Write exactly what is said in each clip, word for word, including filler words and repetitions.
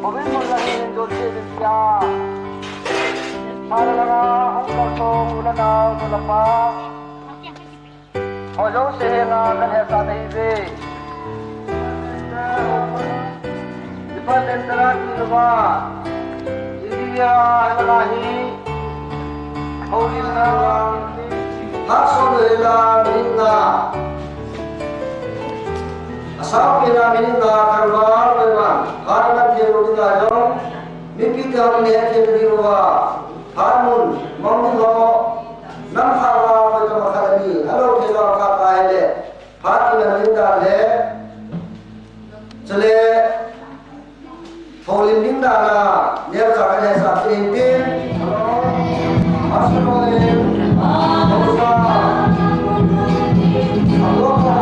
Kovin mun la hin dol che le tia. Sa la la, ang ka to, u la nau, nu la pa. Ho jouse henga kahin hetsah nahi uve. Department tara ki lova. India la hi. Houin na. Haso le la minna. Asap pina minna karva le man. Har kan thei ru ding a jong. Mipi te hon ne thei ding uva. Har mun. Mong ding ho. Nam kha va ko jong kha ni. Alo thei lo kha ka hele. Phat ina lim dan le, chule, tholim ding dan a, neocha kahin hetsah in tin. Asin le, hausa, hausa, hausa,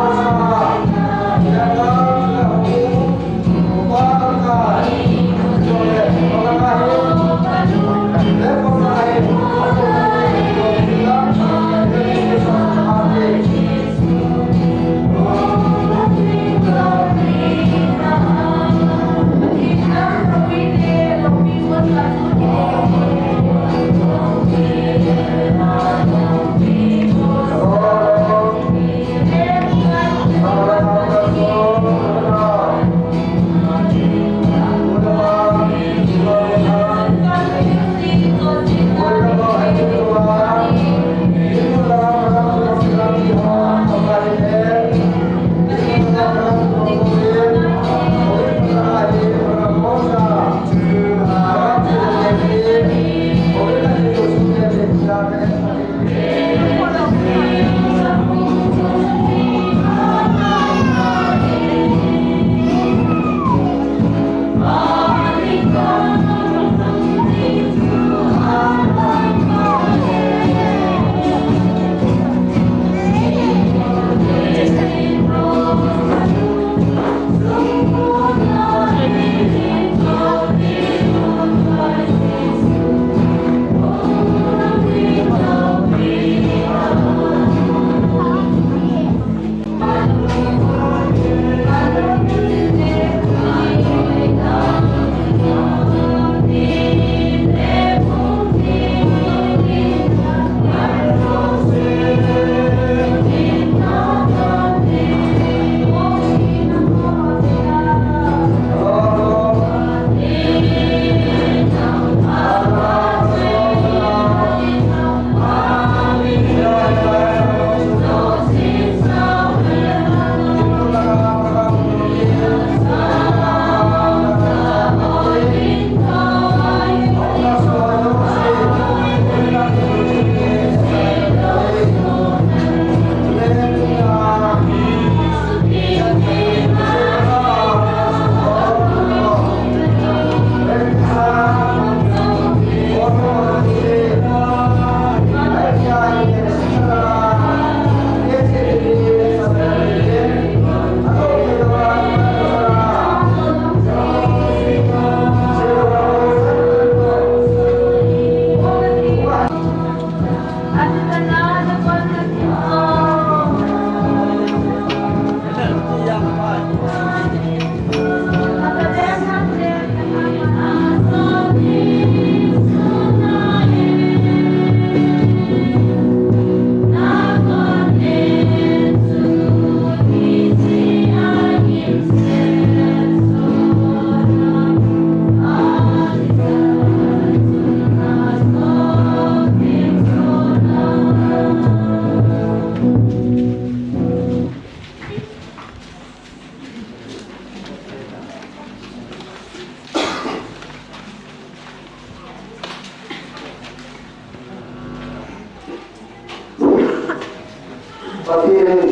Pathen in,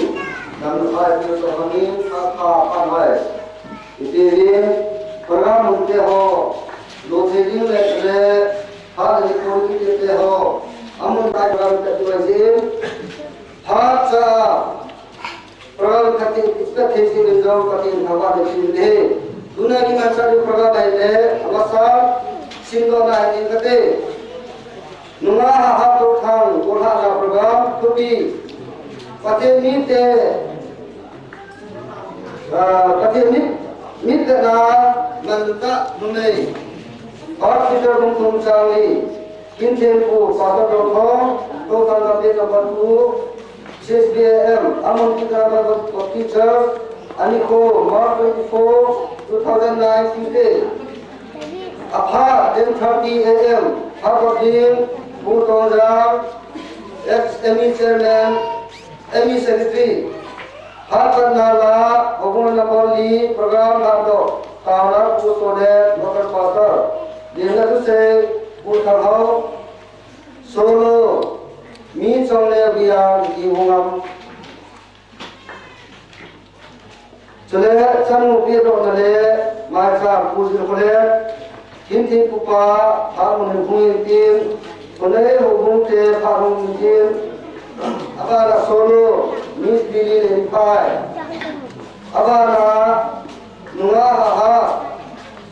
nam khai tu sa hangin, a pa pa hai. Iti hin, program mun te ho, lo thei ding le le, ha le ko ni te te ho, amun tai program te tu jin, ha cha, program khat in, expect thei jing le jong, Pathen thangvah le chin le. Tuna ki man sa program ai le, a masa, sin lo na ai te kate. Nunga ha ha to thang, ko ha la program, to bi. Pathen mite, ah, Pathen mit, mit na, Nanta Numei, Pastor Bungthum Changli, Kinthempu Pastor Dongthong, Tothang Gate number two, six P M, Amon Peter Bible Baptist Church, Anikho, March twenty-four, two thousand nine, Tuesday. Apha ten thirty A M, Phabot Ding, Pu Tongjang, ex M E chairman, M E secretary. Phat patna la, Houbung number li, program la doh, taona Pu Tole, local pastor. Dingna thusei, Pu Thanghao, solo, mi chong le bia, i hungam. Chule, chanu pi dohna le, maicham Pu Jilkhole, Kinthempu pa, phat mun hung in tin, Khonei Houbung te phat hung in tin, abana solo, Miss Billy Lenpai, abana, nunga ha ha,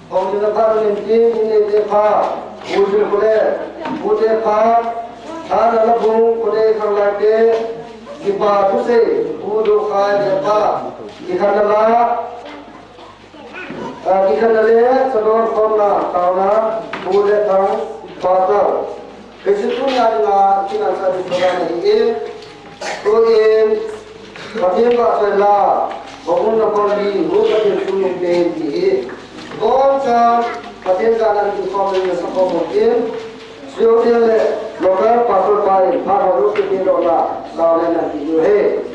Hong ni na phat hung in tin, in nei te pha, Pu Jilkhole, Pu te pha, Thana Labung, Khonei Khanglai te, kipa thusei, Pu Dokhai le pa, kikhanna la, Ah, kikhanna le, chadon khomna, taona, Pu Lethang, Pastor. Kei chu tunia dinga, ikiman sah ding program ahi in, tuin, Pathen vahchoi la, Houbung number li, Pu Pathen thu nung pen ti hi. Boncha, Pathen jana kikhom le, nasa khom in, Sio Tian le, local pastor pa in, phat hung in tin doh la, taona nati u ahi.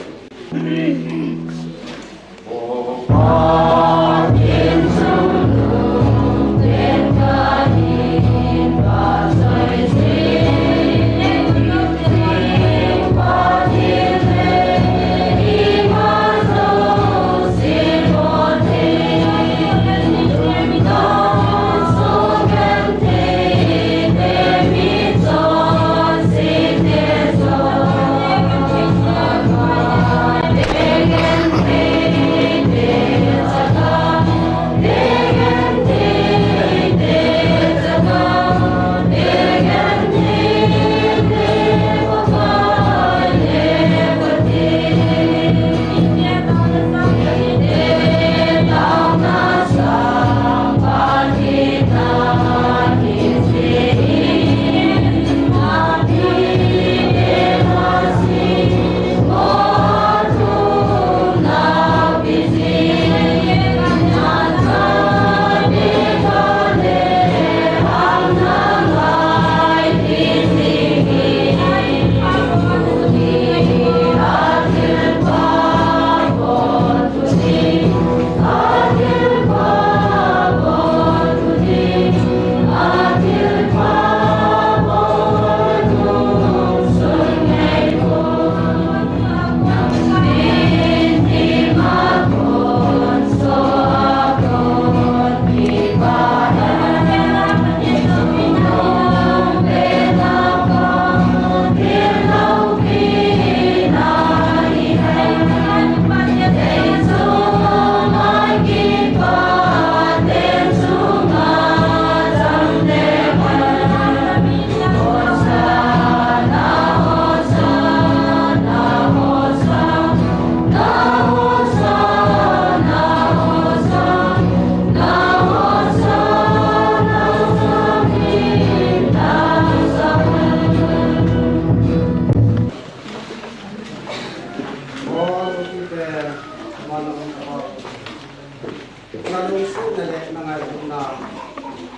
Na lungsetna le na ngailutna,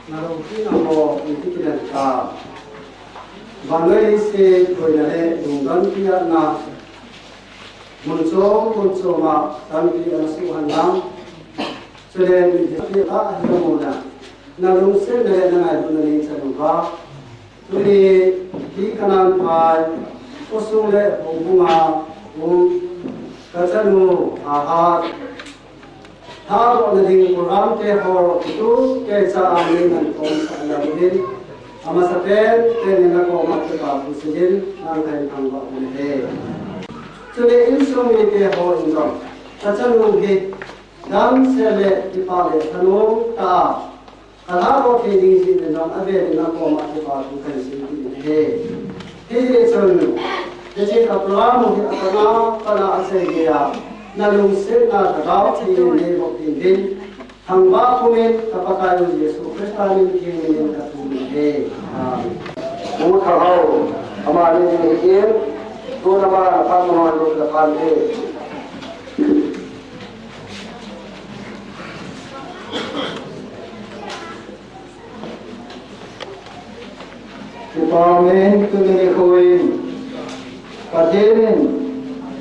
na loupina ho, i ti kilen ta. Vannoi leiset boina le lungdon piana, mun chom mun chom a tampi ana suhhan lang. Chule mithi pi a hi mona, na lungsetna le na ngailutna nei chan uva. Tuni hi Kanan phai, khosung le houbung a um, ka chanu, Thahat, thadohna ding program te ho, tu kei cha a nei ngan khom sah lou in, amasa pen, pen in na koma kipa thu sei in, nang thei thangvah un ahi. Chule insung mite ho in jong, ka chanu hi, damsel le kipa le thanom tah a, ka lhadoh thei ding jeh in jong avel in na koma kipa thu kahin sei kit in ahi. Hijeh chun, hiche ka program hi atana, atana asei geiya, na lungsetna lhagao theng in nei vop ding in, Thangvah pumin ka Pakai u Jesu Christa min theng min ka thum e. Amen. U Thangvah, ama min hi in, tu nama thang mo lu ka phan e. Kipah in tuni nikho in, Pathen in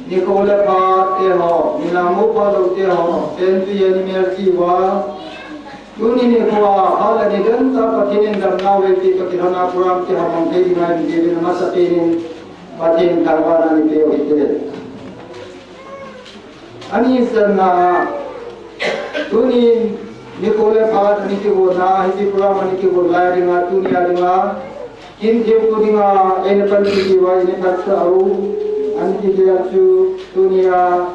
nikho le phat te ho, midang mu phalou te ho, pen tui a ni mel ti uva, tuni nikho a, phat le ni den ta Pathen in damna vei ti ka kilhona program ti ha mang thei ding a in ti din masa te in Pathen thangvahna ni pe u hite. Ani sanna, tuni nikho le phat ani kigonna, hiche program ani kigon lai dinga, tuni a dinga, kin thempu dinga, eina panpi diuva, eina phatsah u, ani kiti a chu, tuni a,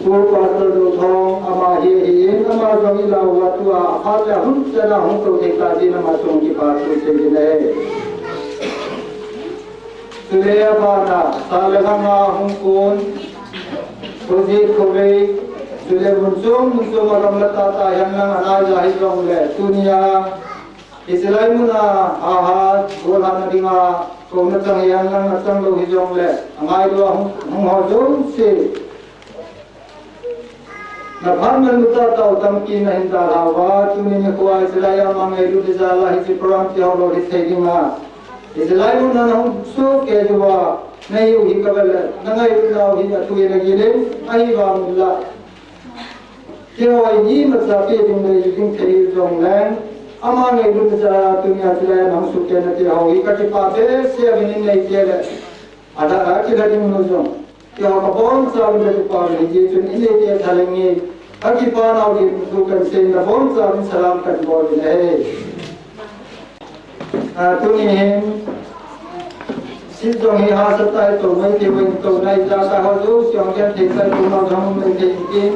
Pu Pastor Dothong, ama hi, hi in, ama jong ilah uva tua, aphat le hun chana hung tou thei ta din ama chunga kipa thu sei din ahi. Chule abana, sa le lhanga hung kon, Khojit Khovei, chule mun chom, mun chom a gamla tah tah hihen lang anai ja hijongle, tunia, hiche lai muna, aha, golhahna dinga, kouna chang hihen lang, achang lou hijongle, angailua hung, hung ho jouse. Na phat man mu tahtah u tampi nahin dalha uva, tuni nikho a hiche lai a ama ngailut jal a hiche program ti ho lolhing thei dinga. Hiche lai mun a nahung sohkei uva, nahiu hi kavet le, na ngailutnau hi athu in agil in, ahivangin la. Keiho hi imacha pe ding le ding thei jongleng, ama ngailut jal a tunia hiche lai a nahung sohkei nate ho hi kakipah behseh uvin, nei te le. Ada, akila ding nu jong. Keiho kabonchauvin kakipah uve, hijeh chun inei te thalheng e, kakipah nau jeh in thu kahin sei in, nabonchauvin salam kahin bol uvin ahi. Ah, tuni hin, sit jong hi hahsa tai, tou maithei uvin, touna ijakai ho jouse jong genthei tai, touna jong um maithei intin,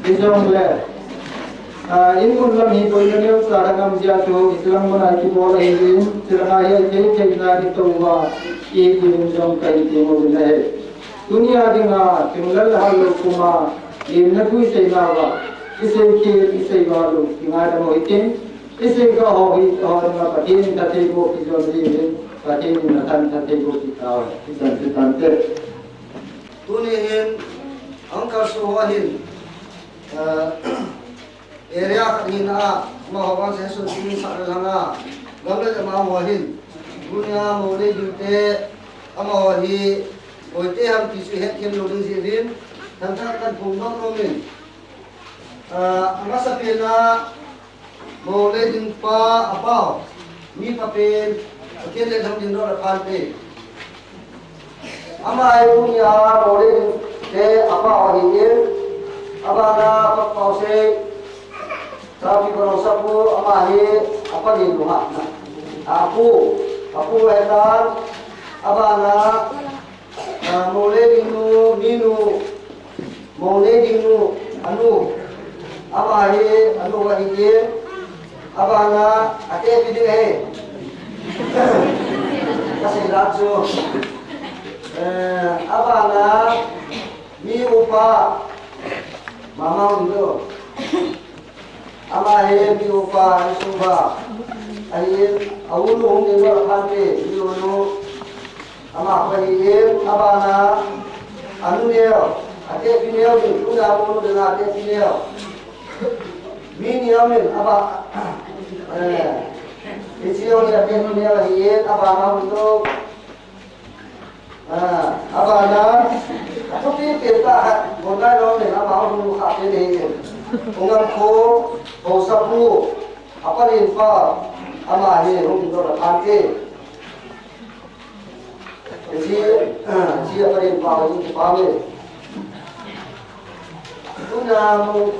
hijongle. Ah, in mun lam hi boina neocha khat um jeh a chu, hiche lang mun a kibol ahin, hiche lang a hi thei thei na kitou uva, itin jong kahin ti uvin ahi. Tunia dinga, Thinglalhallou puma, lemna thu isei nauva, isei khel, isei valou, kingaidam u hitin, isei kha ho hi, ho dinga Pathen in phatthei boh kijon diuvin, Pathen in athan phatthei boh kit tauhen, ichan chu tante. Tuni hin, ahung kalson ho hin, ah, area khat hina a, amaho vang sesu tuni sa le lhanga, gam le jama ho hin, tunia mou lei ding te, amaho hi, koite ham ti chu hetkhen lou ding jeh in, thangthang kahin phongdoh nom in. Ah, amasapen a, mou lei ding pa, apa ho, mi phapen, Pathen le lhang ding lou le phante. Ama hi tunia mou lei ding te apa ho ahin, abana pa Pausei, Sapi Barong Sapu, ama hi apa ni lu ha. Apu, apu hetan, abana, ah, mou lei ding nu, minu, Mou lei ding nu, anu. Ama hi, anu ahin. Abana, ate pi ding ahi. Kasei dan chu. Eh, abana, mi upa. Mama un do. Ama hi mi upa, mi upa. Ahin, a unu hung ding lou le phante, mi unu. Ama pa hi in, abana, anu neo, ate pi neo ding, tuna unu ding ate pi neo. Mi ni amin, aba, eh, hiche jong hi ate pi neo ahin, abana unu. Ah, abana, athupi pi ta ha, bonai lo ne, ama unu kha pi ne. Ungam kho, ho sapu, apa ni pa, ama hi, hung do la phante. Hiche, hiche a parin pa, hiche pa me. Tuna mo,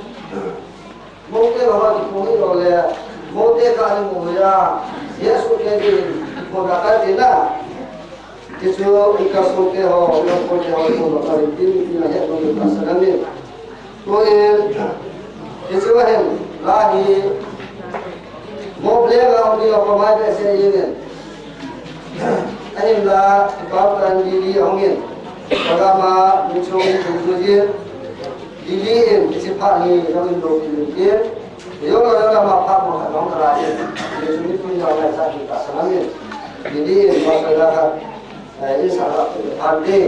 mo te ho ki mo ni lo le, mo te ka ni mo ya. Jesu ke ni mo ka ka te na. Hichu i ka so te ho, i ka so te ho, mo ka ri ti ni na he mo ka sa ni. Tuin, hiche va hin, la hi, mo ble ga hung ding a pamai behseh in. Ahinla, kipah tah in Lily ahung in. Pagama, min chung in chung chu jin. Lily in, hiche phat hi, jong in lo kin in. Yo, yo, yo, ma pa mo ka nong ka la ye. Ye su ni pi yo na sa ki ta sa na mi. Ni ni ma ka la ka. Eh, ye sa la pa de.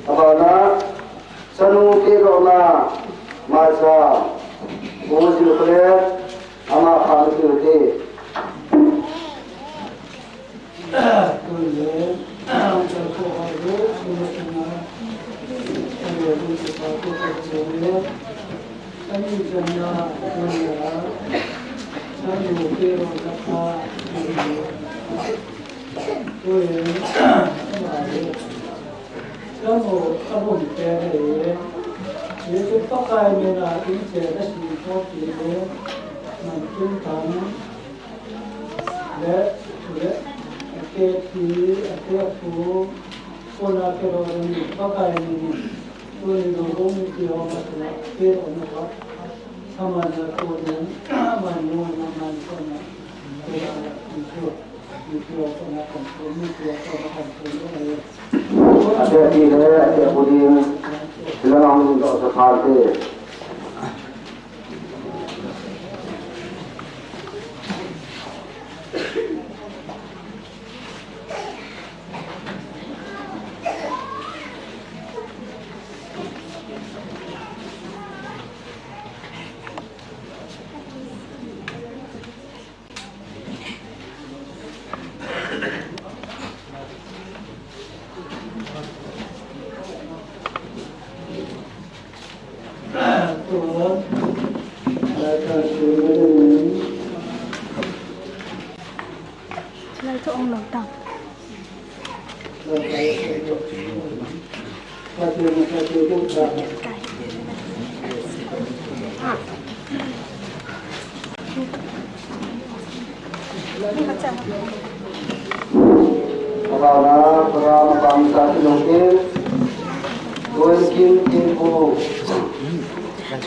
Abana, chanu kehdohna, maicha, Uji Kule, ama khan kiti. Chanu, a lum te le, Jesu Pakai mina in che na si ko ti le, man kin tan le, le, a ke ti, a ke pu, ko na ke ro ni Pakai ni, ko ni ro ni ti ho ma na ke ro na ko, a man na ko ni, a man ni na man ko na, ko na ni ko. Ate ati le, ate pu ding, sila nang ding to sa pha te. Lai chu ong lo tang. Abana, abana, bangsa si lungkin, lungkin, kin pu,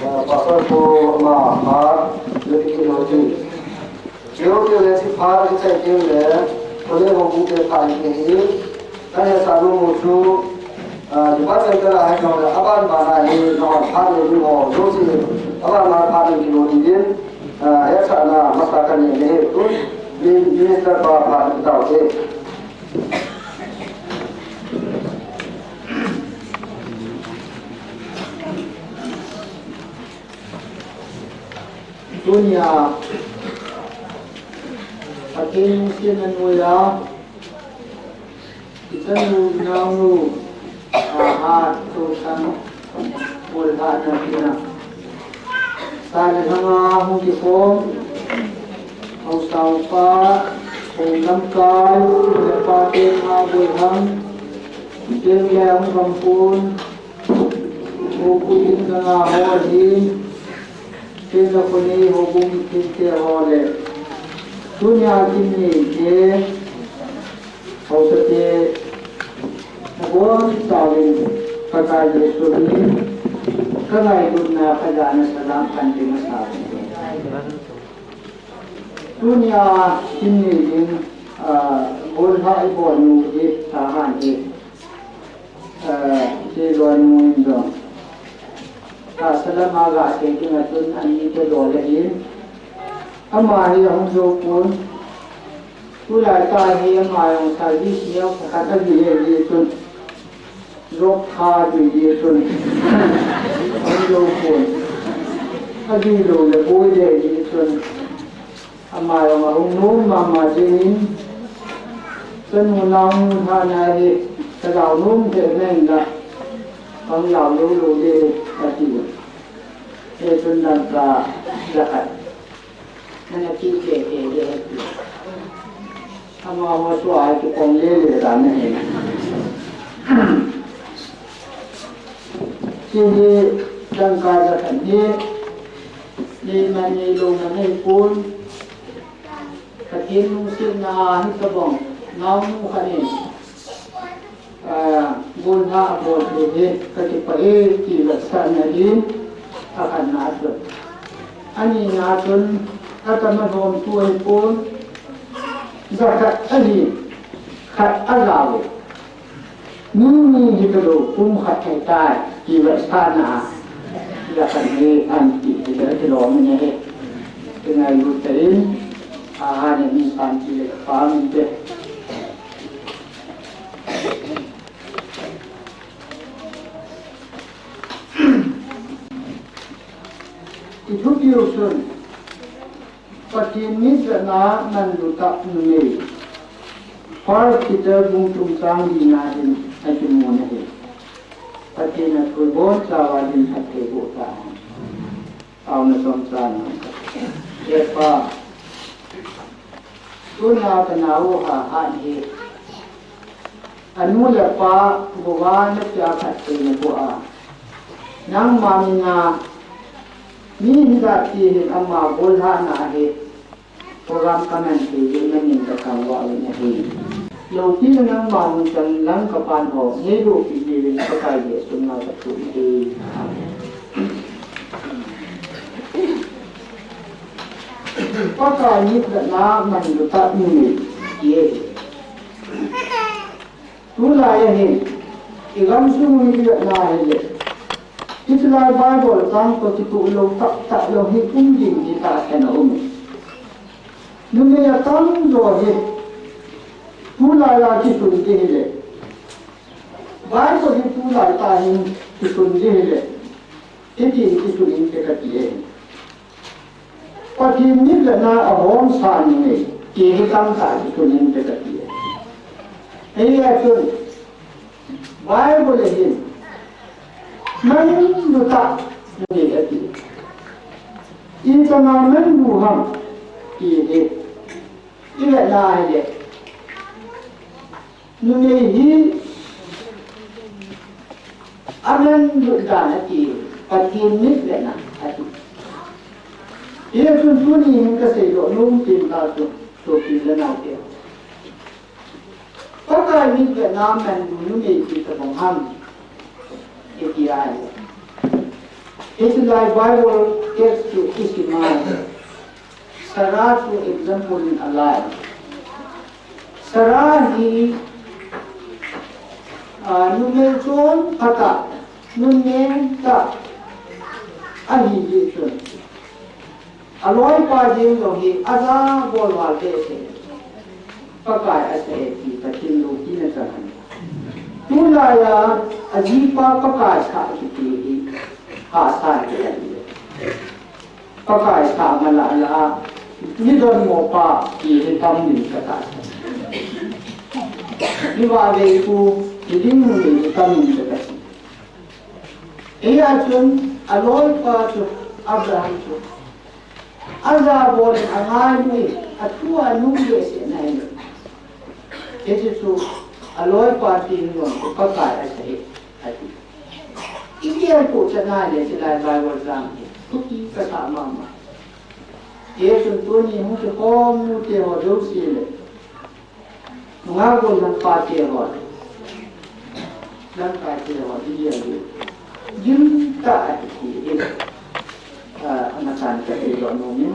ah, pastor pu, ama, ha, lungkin, lungkin. Keu keu le si pha le chai keu le, kole ho bu ke pha le hi, ka le sa lu mu su, ah, di ba chai ka la hai ka le, aban ba na hi, no pha le ni ho, lu si, aban ma pha le ni lu ni din, ah, ya sa na, ma sa ka ni le, tu, ni, ni sa ba pha le ta ke. Tunia, Pathen lungsetna noiya, i chanu i naonu, a, a, Touthang, Bolhahna tina. Sa le lhanga hung kikhom, haosa upa, hung lamkai, le pa te ma Bolhang, te le hung kampun, Houbung in ganga ho ahin, tena khonei houbung thengte ho le, tunia kin neite, haosa te, nabonchauvin, Pakai Jesu min, ka ngailutna, ka jana salam kan pe masa. Tunia kin nei ding, ah, Bolhah i bonu hi, tahan hi. Eh, Keilonu in jong. Tahsa lama ga sei ding a chun ani te dol ahin. Ama hi ahung jou pon. Tulai tah hi ama jong service neo pakhat ahi le hi chun. Job tha dui hi chun. Ahung jou pon. Adui lou le boi le hi chun. Ama jong ahung nom mama jengin, ka nu naonu lhahna hi, ka lau nom thei nai la, ka lau lou lou le, ati. Hichun dangka jakhat. Nana ti te te le, ati. Ama ma su a ki kong le le la ne. Hiche hi dangka jakhat hi, nei man nei lou man nei pon. Pathen lungsetna hi tabang, naonu khat in, ah, bolna abol thei hi, ka kipah e, ti vetsahna hi, akhatna a chun. Anina a chun, atama lhomtu ahi pon, jakhat ahi, khat ajao e. Mi ni hi ka lo kum khat thei tai, ti vetsahna a, jakhat hi an ti, ti vetsahna a kilom in ahi. Kingailut tah in, ahan in pan ti le pang in te. I thupiu chun, Pathen mitvetna manlutah numei. First Peter bung thum chang lina hin akimun ahi. Pathen a thu ibonchauva hin phatthei boh tahen. Taona chomcha nahi. He Pa, tuna ka nao u Hahat hi. Anu le apa, vova napia khat thei naboh a. Nangma mina, mi hijat ti hin ama bolhahna hi, program kaman thei jeh in namin kathangvah uvin ahi. Loupina nangma hung chang lang kapan ho, neibohpi diuvin Pakai Jesu min a kathum ahi. Amen. Pakai mitvetna manlutah numei, ti ahi. Tulai a hin, i gamsung u i vetna hile, hiche lai Bible chang toh kitoh lou, tah tah lou hi um ding hi tahsan a um e. Numei atamjo hi, tulai a kisun ding hile, Bible hi tulai tah hin kisun ding hile, hiti kisun inte kati e. Pathen mitvetna ahomsa numei, ti hi tamtah kisun inte kati e. Hijeh chun, Bible a hin, manlutah numei ati. Ichana manlu ham ti hi, ivetna ahile, numei hi amanlu dan ati, Pathen mitvetna ati. Hichun tuni hin kaseidoh nom pen tah chu, sopi le naote, Pakai mitvetna manlu numei chu itabang ham, iti ahile, hiche lai Bible text chu isim a, Sarah chu example in alai. Sarah hi, a, numei chonphat a, numei tah ahi jeh chun, aloipa jeng jong hi ajabol val behseh, Pakai asah e ti Pathen loupina chang ahi. Tulai a ajipa Pakai sah kiti hi hahsa khat ahi. Pakai sah malah lah a, mi donmopa ti hi tam ding katahsan. Mi vahveipu ti ding hi tam ding katahsan. Hijeh chun aloipa chu, Abraham chu, ajabol in angailu in, athu a anung behseh na ahi. Hiche chu aloipa ti hi jong chu Pakai asah e, ati. Igel toh chan ahile, chulai Bible chang hi thupi kasah mama. Hichun tuni hung kikhom nute ho jouse le, nungah gollhang pate ho, Lamkai te ho, igel diu gimtah ahi ti hi, a, amachan kaseidoh nom in.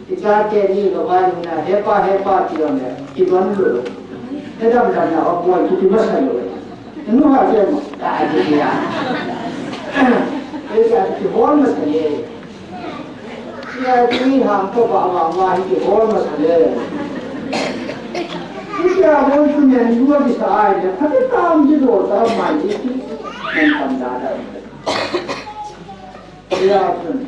Ichate ni kavai nuna, hepa, hepa, ti jongle, kidon lou. Hedam dam na, apoi kiti masa lou. Nu ha te mo, ta ati dia. Ei ka kihol masa le. Tia tui ham ko ba ba ma hi kihol masa le. Tia mo chu nen lua kisa ahile, phatecha kidou ta mai ti. Nen tam da da. Tia chun.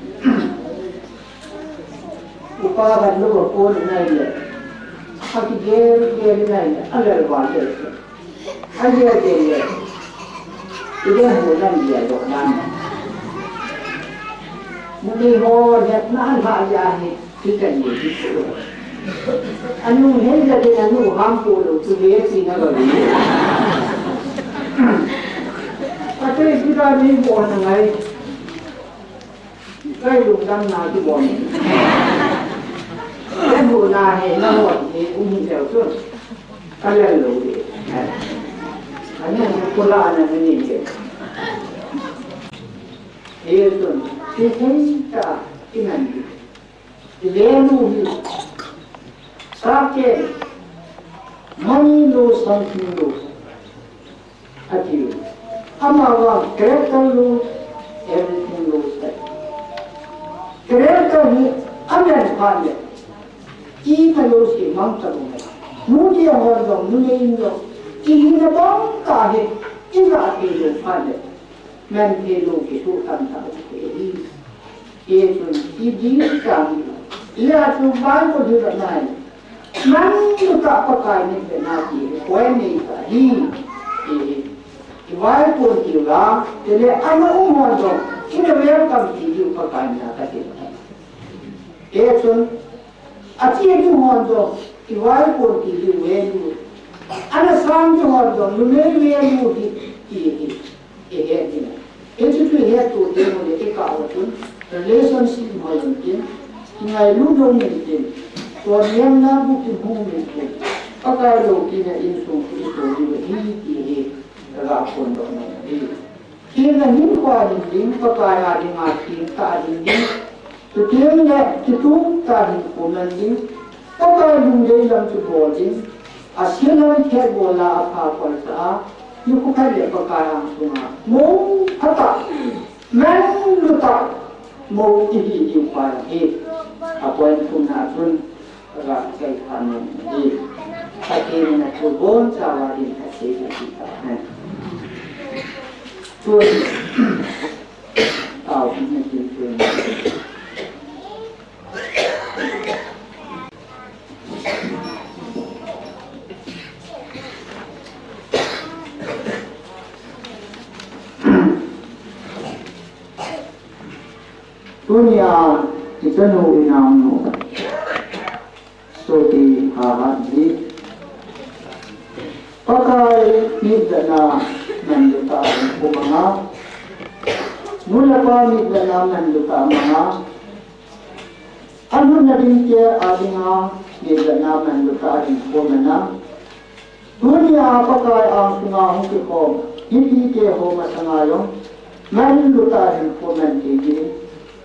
Upa khat lou a kon in ahile, akigel gel in ahile, alel val le. Agel gel le. Igel ho lam gel doh dan. Numei ho le na lha ja hi, ti kan ni ti. Anu he ja de anu ham ko lou, tu he ti na ba ni. Ate ti da ni bo na ngai. Kai lungdam na kibol. Kai bu na he na ho ni um hi leu chun. Ka lel lou di. Ani kula na ni ni. Hichun, ti thei ta inan di. Ti le lu hi. Sa ke. Money lose, something lose. Ati. Amavang character lose, everything lose. Character hi amen phat le, ima lose hi mang ta lou. Nute hon jong, numei in jong, ihina bang tah hi, ija thei lou phat le, man thei lou kisoh tamtah ahi. Hichun, i ding tah hi. Hia chu Bible hi ka nai. Manlu tah Pakai mitvetna ti hi, koi nei tah hi. Ti hi. I vaipon tiu la, tile ana um hon jong, ina welcome ti diu Pakai mina kati. Hichun, Ache ding hon jong, i vaipon ti hi value. Ana sang ding hon jong, numei value hi, ti hi, i het ding. Hichu chu i het to teng uleh i kah uva chun, relationship hoi in tin, i ngailut lou in tin, chonnemna bu kihmu in tin, Pakai loupina insung chu i so diu ahi ti hi, ka ga phondoh nom ahi. Themna hinkho a hin ding, Pakai a dinga themtah a hin ding. Chuteng le, kitumtah a hin khomang ding. Pakai lungdei lam chu bol ding. Asia lam thep bol a apha kolsa a. Nikho khat le Pakai angsunga mou phatah, manlutah, mou ihi diu pa hi. A point thumna chun. Ka ga sei pha nom ahi. Pathen in athilbol chauva ding kasei ahi. Tun, tao, in tin tun. Tunia i chanu i nao nu sopi Hahat hi Pakai mitvetna manlu tah a hung mang a, nu le pa mitvetna manlu tah a mang a, a lhunna ding te a dinga mitvetna manlu tah a hung mang a, tunia Pakai angsunga hung kikhom mipi te ho masanga jong manlu tah a hung mang thei ding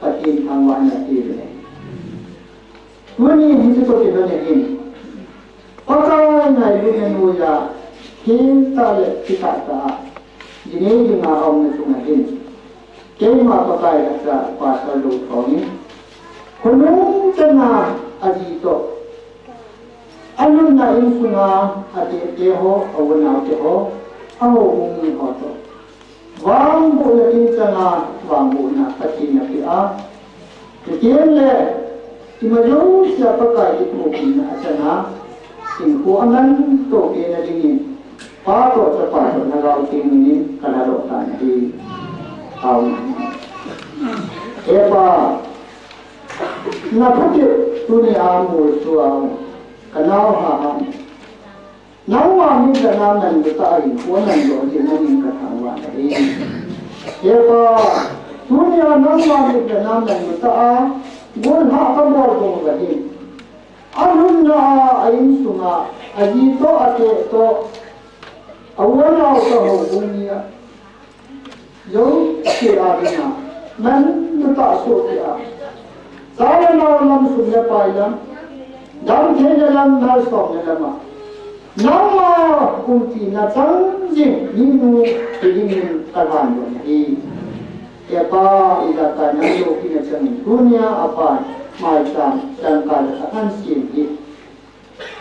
Pathen thangvahna ti le. Tuni hiche toh kilhon in, Pakai ngailutna noiya, themtah le kitah tah a, jinei dinga aumna chunga hin, keima Pakai lhacha Pastor Lou Thongin, khonung chana aji toh, alhunna insunga, atehte ho, aunau te ho, ahoubung mi ho toh vangbohna ding changa vangbohna Pathen in apeh a, chuteng le ima jousea Pakai kithopina achana, hinkho aman toh pehna dingin, Pa toh Chapa toh Lhagao Theng minin kalhadoh tan ahi. Amen. He Pa, na phatep tunia molso a kanao Hahat in, nangma mitvetna manlu tah a hinkho aman doh jing nangin kathangvah ahi. He Pa, tunia nangma mitvetna manlu tah a, golhah kabol bang uva hin, alhunna a, a insunga, aji toh, ateh toh, aunau toh, houbung mi a, jouse a dinga, manlu tah a sohpeh a, cha le nao lam, sum le pai lam, damtheina lam, malsomna lam a, nangma umpi nachang jing minu hidingin kalhan doh ahi. He Pa, ijakai nang loupina changin tunia apan maicham dangka le khat ahin sem hi,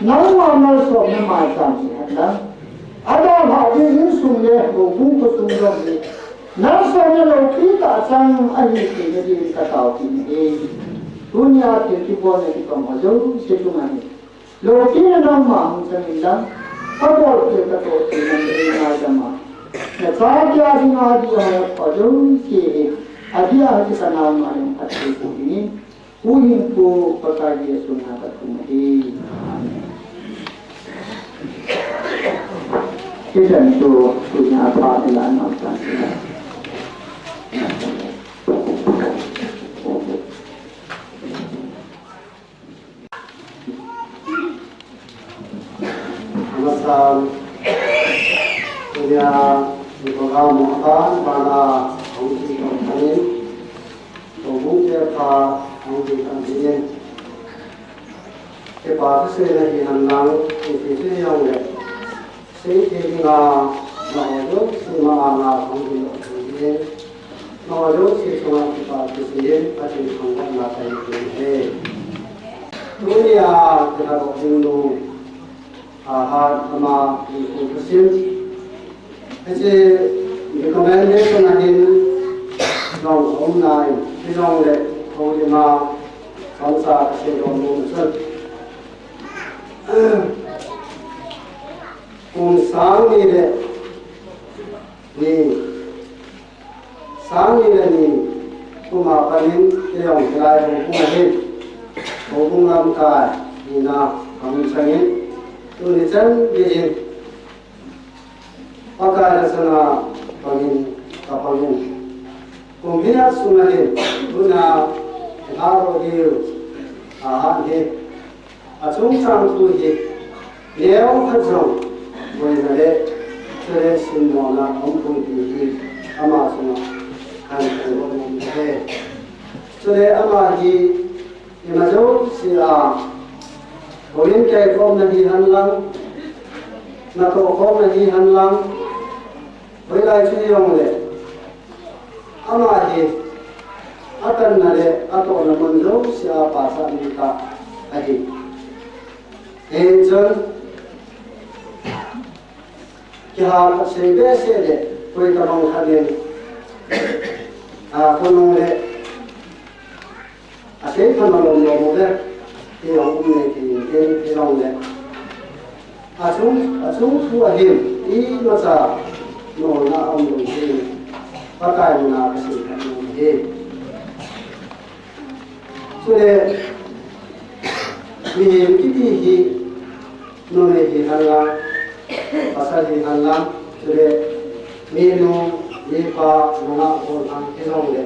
nangma malsomna maicham hihen lang, adalhah ding insung le houbung khosung jong hi, malsomna loupi tah chang ahi theina dingin kataopeh ahi. Tunia thil kibolna kitong ho jouse chunga hin, loupina nangma hung changin lang, kabol thei katoh thei nang le ngaidam a, nachate a dinga dih a hoi ho jouse hi, adih a hiche kanao ma jong phatthei boh dingin, Huhhingpu Pakai Jesu mina kathum ahi. Amen. Hichan chu tunia phat ilah nau chan. Amasan, tunia, ni program mo aban, bana, hung si kong kanin, hung bung te pha, hung si kong kanin. Kipa thu seina hihen lang, ipi thu hijongle, seithei dinga, nangho jouse ma anga hung hilou thei dingin, nangho jouse chunga kipa thu seiyin, Pathen thangvahna kahin pe e. Tunia, kilhadoh ding nu, Hahat ama, hinkho thusim. Hiche recommendation a hin jong aum nai, hijongle, houlim a, chomcha kasei nom nom chun, kum sang ni le ni, sang ni le ni kum a panin, kei jong hilai houbung a hin, houbung lamkai hina kahung changin, tuni chan geiyin, Pakai lhachanga pangin kapangin. Kum hiya sunga hin, tuna, ilhadoh diu, Hahat hi, achungchang thu hi, neokhat jong, boina le, chule simmona aumpoi ti hi, ama chunga, kahin phongdoh nom e. Chule ama hi, ima jouse a, houin kaikhomna hihen lang, natoh khomna hihen lang, hoilai chu hijongle, ama hi, atanna le atohna mun jouse a pasal mi khat ahi. Hichun, kihal khat sei behseh le, koi tabang khat in, a, khonung le, asei pha malom lom uve, ti jong um nei thei in, hijongle, achung, achung thu a hin, imacha nolna aum lou thei in, Pakai mina kasei khat nom ahi. Chule, mihem kiti hi, numei hi henlang, pasal hi henlang, chule, minu, mipa, nungah, gollhang, hijongle.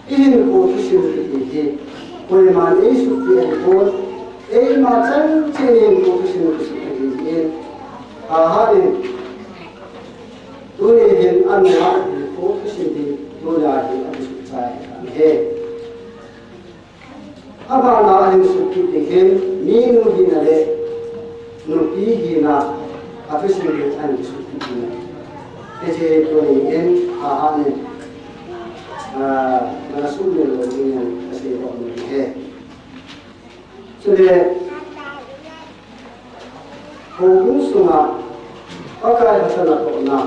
Ihinkho thusim kiti hi, koiman eisuhpeh ahipon, eima chan cheh in hinkho thusim kisuh ahi jin. Ahanin, tuni hin anungah hinkho thusim hi, tunia hi akisuh chai ahi. Abana ahin suh kit ding hin, minu hina le nupi hina, athusim hi ahin suh kit ding. Hiche tuni in, ahanin, ah, nasuhmil lou dingin kasei bou ahi. Chule, houbung sunga Pakai lhacha natohna,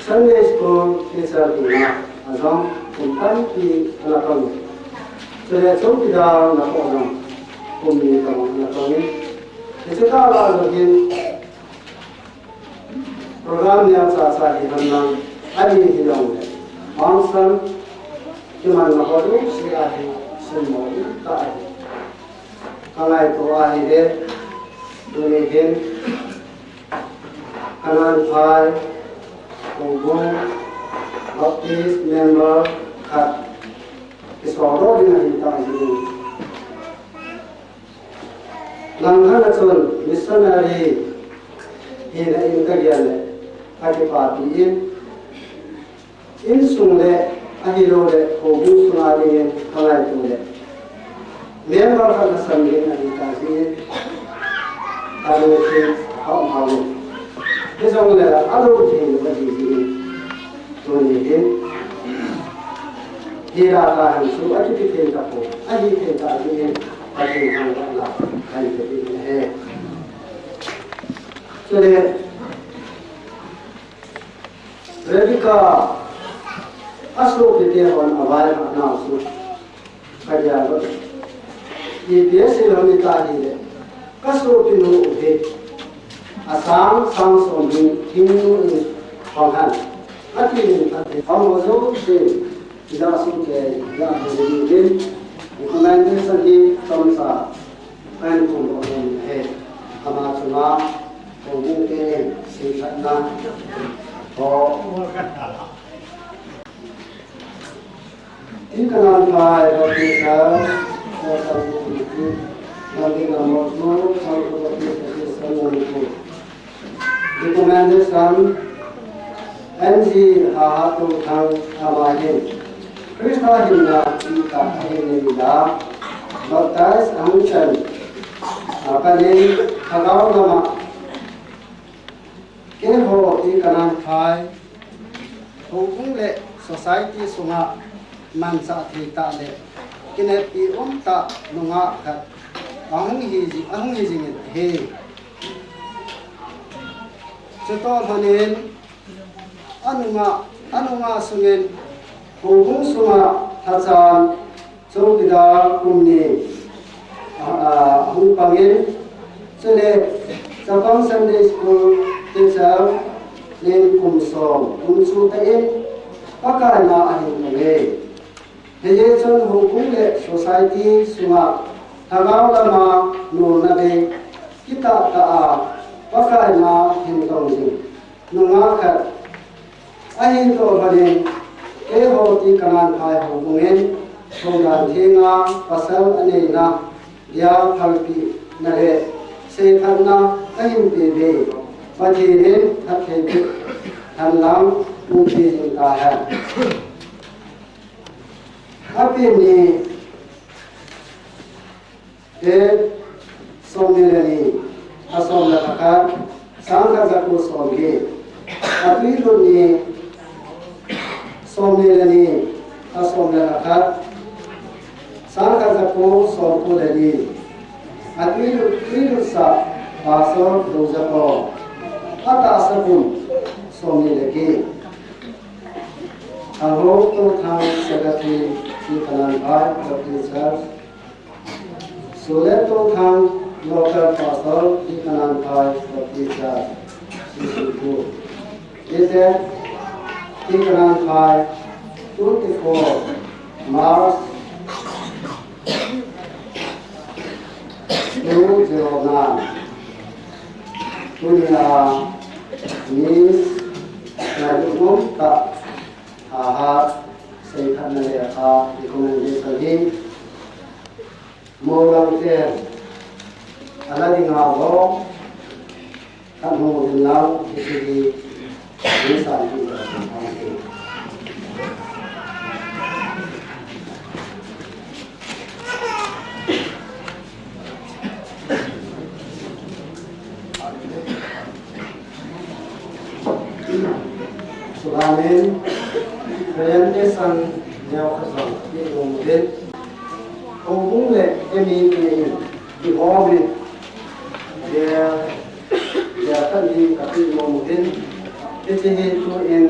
Sunday school teacher hina, ajong kum tampi ana tong. Chule chowkidar natoh jong kum ni tobang ana tong in. Hiche kah a jong hin program neocha cha hi henlang, ani hijongle, function kimanna ho jouse a hi, simmo tah ahi. Kangaito ahile, tuni hin, Kananphai, houbung, Baptist member khat, kisol doh ding ahi tai. Langkhat a chun, missionary hina in kagel le, kakipapi in, insung le, ahilouleh, houbung sunga dingin, kangaito le. Member khat lhasam ding ahi tai jin, kalungthim aum hao in. Hijongle, alungthim ahi jin, tuni hin. Hila tahen chu, akipi thei tapoi, ahi thei tai jin, Pathen thangvahna, kahin pe ding ahi. Chule, Rebecca, asopite hon availhah nau chu kagel lou. Ipi asei ham iti ahile, kasopinu u hi asang sang som ding hing nu in hong hen, ati in ati. Amaho jouse, ijat sung kei, ijat sung kei, recommendation hi chomcha kahin thum lou ahi. Ama chunga houbung te in seilhatna ho. Ti Kananphai, Baptist, Church, Church, Church, Church, Church, Church, Church, Church, Church, Recommendation, N G Hahatouthang, ama hin Christa hinna ipi tah ahin nei a, baptize ahung chan, a, kanin, lhagao lama, keiho Ti Kananphai, houbung le society sunga manchah thei tah le kineppi um tah nungah khat ahung hi ji, ahung hi jingin ahi. Chutoh lhonin, anunga, anunga sungin, houbung sunga lhachan, chowkidar kum ni, a, a, ahung pangin, chule, chapang Sunday School teacher in kum som, kum chu tah in, Pakai ma ahin pang e. Hijeh chun houbung le society sunga lhagao lama nolna bei kitah tah a Pakai ma hin tong jing nungah khat ahi toh lhonin, keiho Ti Kananphai houbung in thoudan thenga pasal aneina dia phalpina le seiphatna kahin pe bei Pathen in phatthei boh hen lang, umpi jing tahen. Apen ni, date somni le ni, lha som le lha khat, sangkhat jako somget. Atwi lut ni, somni le ni, lha som le lha khat, sangkhat jako somko le ni. Atwi lut, twi lutsah Pastor Doujako. Atahsa kum somni le get. Thanghoutouthang, Secretary, Ti Kananphai Baptist Church. Suletouthang, Local Pastor, Ti Kananphai Baptist Church, C C two. Date, Ti Kananphai, twenty-four March, Tu Jehovah, tunia ni na tu ta, ha ha, sei khat na le kha, i kong na le sa hi, mo lang te, ala ding ha bo, khat mo ding lang, hi hi hi, ni sa hi, ni sa hi. Subanen, presentation neo kha jong ti nom uvin. Houbung le M E in, kihoupi, dia, dia khat hi kati nom uvin. Hiche hi tuin,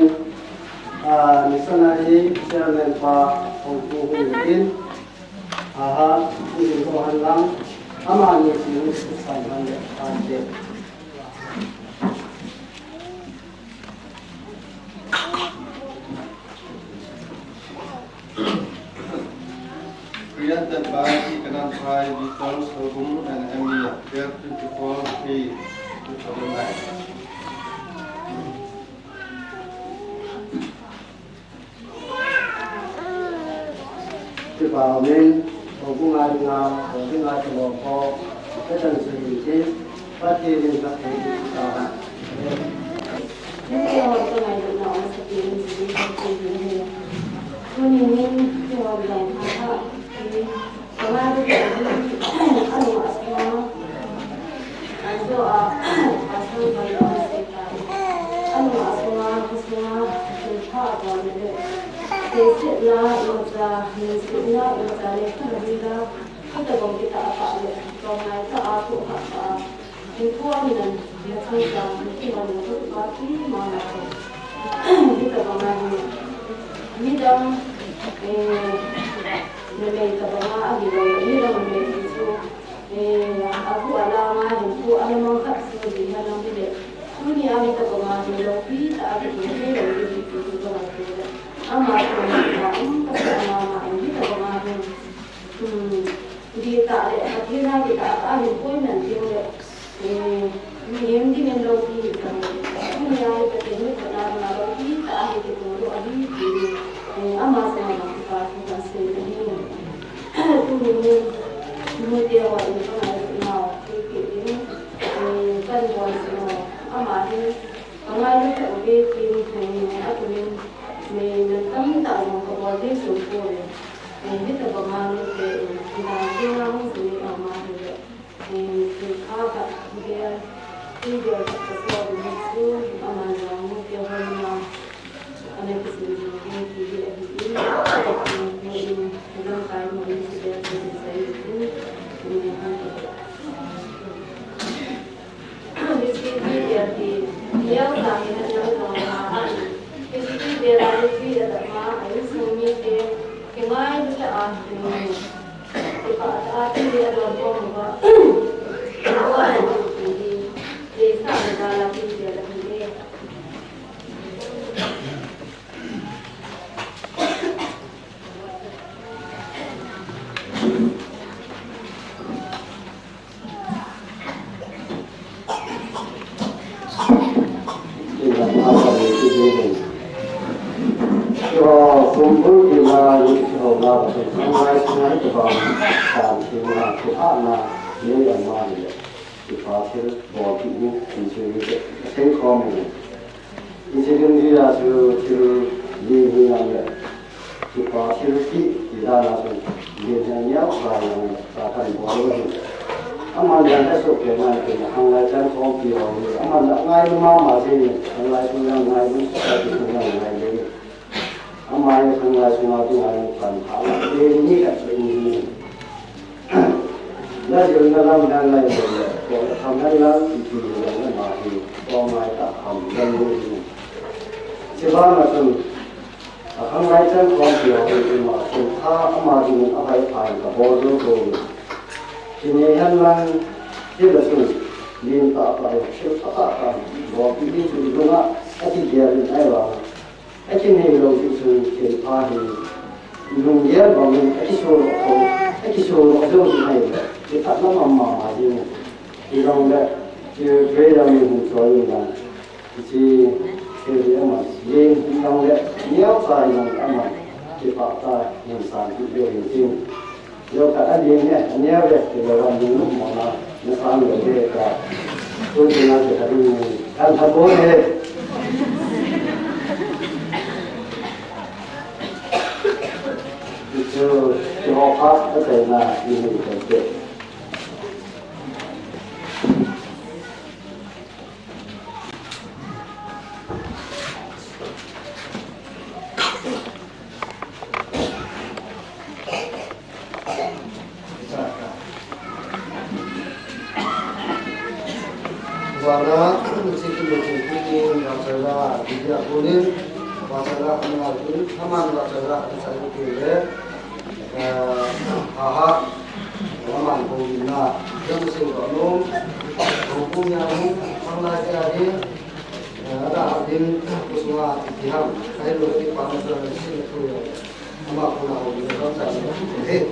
ah, missionary chairman pa houtu hung in. Aha, ui ko han lang, amani si ui si sai han le han le. Presented by Kananphai Vital Salbung and M E, twelve twenty-four May two thousand nine. Kipah umin, houbung a dinga, houbung a dinga ho, kachan sui in tin, Pathen in Pathen in ta ha. Amen. Tuni hin, kihoupi ding ha ha. Kanga du kiti, anu asma, anjo a, pastor bai a se ta. Anu asma, asma, se ta ba le. Se se la, imacha, se se la, imacha le, kha la ni la, kha ta bong kita apa le, ko ngai ta a ku ha ta. Hinkho ahin, nachang chang, hinkho ahin, hinkho kipah pi mama. Hitabang ahin, midang, eh, numei tabang ahilou, midang numei chu, eh, abu alanga hinkho alamang khat chu hihen lang hile. Tunia hitabang ahin loupi tah a kitu, loupi kitu, kitu bang ahi le. Ama chu, ama, ama, ama, hitabang ahin. Hmm, di tah le, Pathen a kitah tah ahin poiman ding le, eh, mihem dingin loupi hi tah le. Tunia hi Pathen hi kona banga loupi tah ahi kitoh lou ahi ti hi, eh, ama chunga bang kipah thu kahin sei ahi. Tuni hin, nute ho in kangailutnau, kipeh ding, eh, kahin bol jing u. Ama hi, kangailut tah uve tin, eh, atumin, eh, nam tamtah jong kabol ding sung poi. Eh, hitabanga nute in, eh, hung jui ama hile, eh, thil pha khat, thil, thil khat kaso ding chu, ama jong nute hon ma, ana kisun jing ding ti hi ahi in, eh, in, lamkai mo in, thil khat kisei in, eh, History bel hi, neo sa hi na neo sa ma a. History bel a history a dama, a insung mite, kingailu tah a, kipah tah a, ti a don khom uva. Kua a hi, hi, hi, sa na da la hi, hi, la hi, hi. Kipah thil bolpeh ni, ti chu mi te, a sei khom in. Hiche dungjui a chu thil li hi nang le, kipah thil ti, ti dan a chu, li hi neo lai nang le, ta kan bol u hi. Aman dan ka soh kei nai kei na, khanglai chan khompi ho hi, aman a ngailu mama jeng in, khanglai sunga ngailu, society sunga ngailu. Ama hi khanglai sunga dinga pan pha la, le ni ka le ni. La jil na lam dan lai le, ko la tham lai la, ti ti la na ma hi, ko mai ta kham dan ni. Chibana chun, a khanglai chan khompi ho hi ma chun, a ama ding a vai phan ka bol jo ko. Kini hen lang, ti la chun, nin ta ta, thil ta ta, bolpeh ni chu lunga, ati dia ni ai wa. Akinei lou ti chun thil pha hi lunggel bangin akiso lou, akiso lou jong hi ahi. Kipatna mama mama jing. Hijongle, hiche prayer meeting hung choi ni dan. Hiche, hiche ama jing, hijongle, neo sa hijongle ama. Kipat ta, hin san, hi ve hin jing. Yo ka a jing ne, neo ve, kilo wan jing nu mo na, na san lo ve ka. Tu jing na ke ka jing ni, kan tha bo ne. Hichu, kiho kha, a chai na, ni ni kan te. Vana, chikin de chikin, vachara, dia kunin, vachara, aman, aman vachara, vachara kunin. Eh, aha, aman ko na, jam se ko no, ko ko nya no, mang la kya hi, eh, ada adin, ko sunga, itiham, kahilo ti pa na sa, si na ko ya, ama ko na ho, ni ram sa, eh.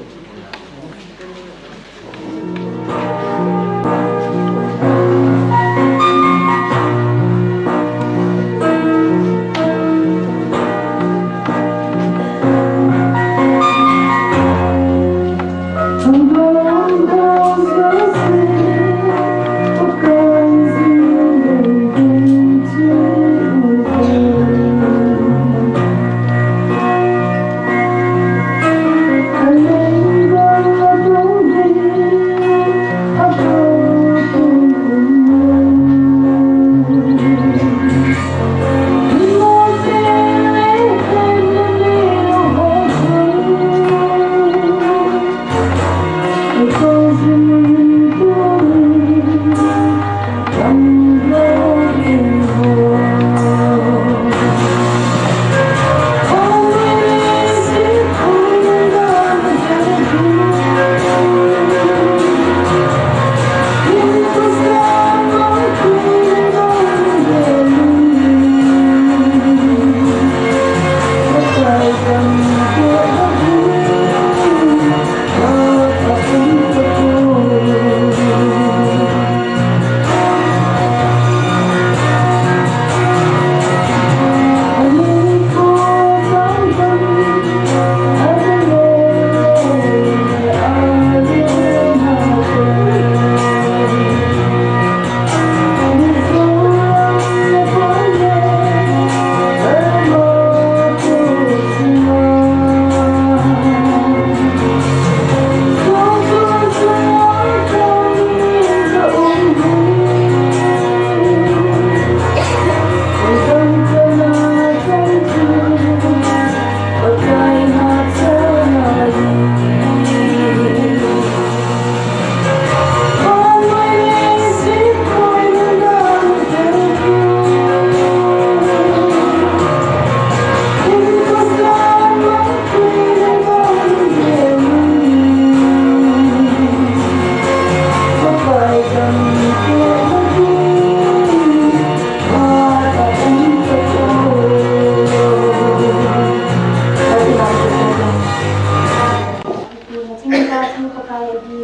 Chingpa chu Pakai ahi.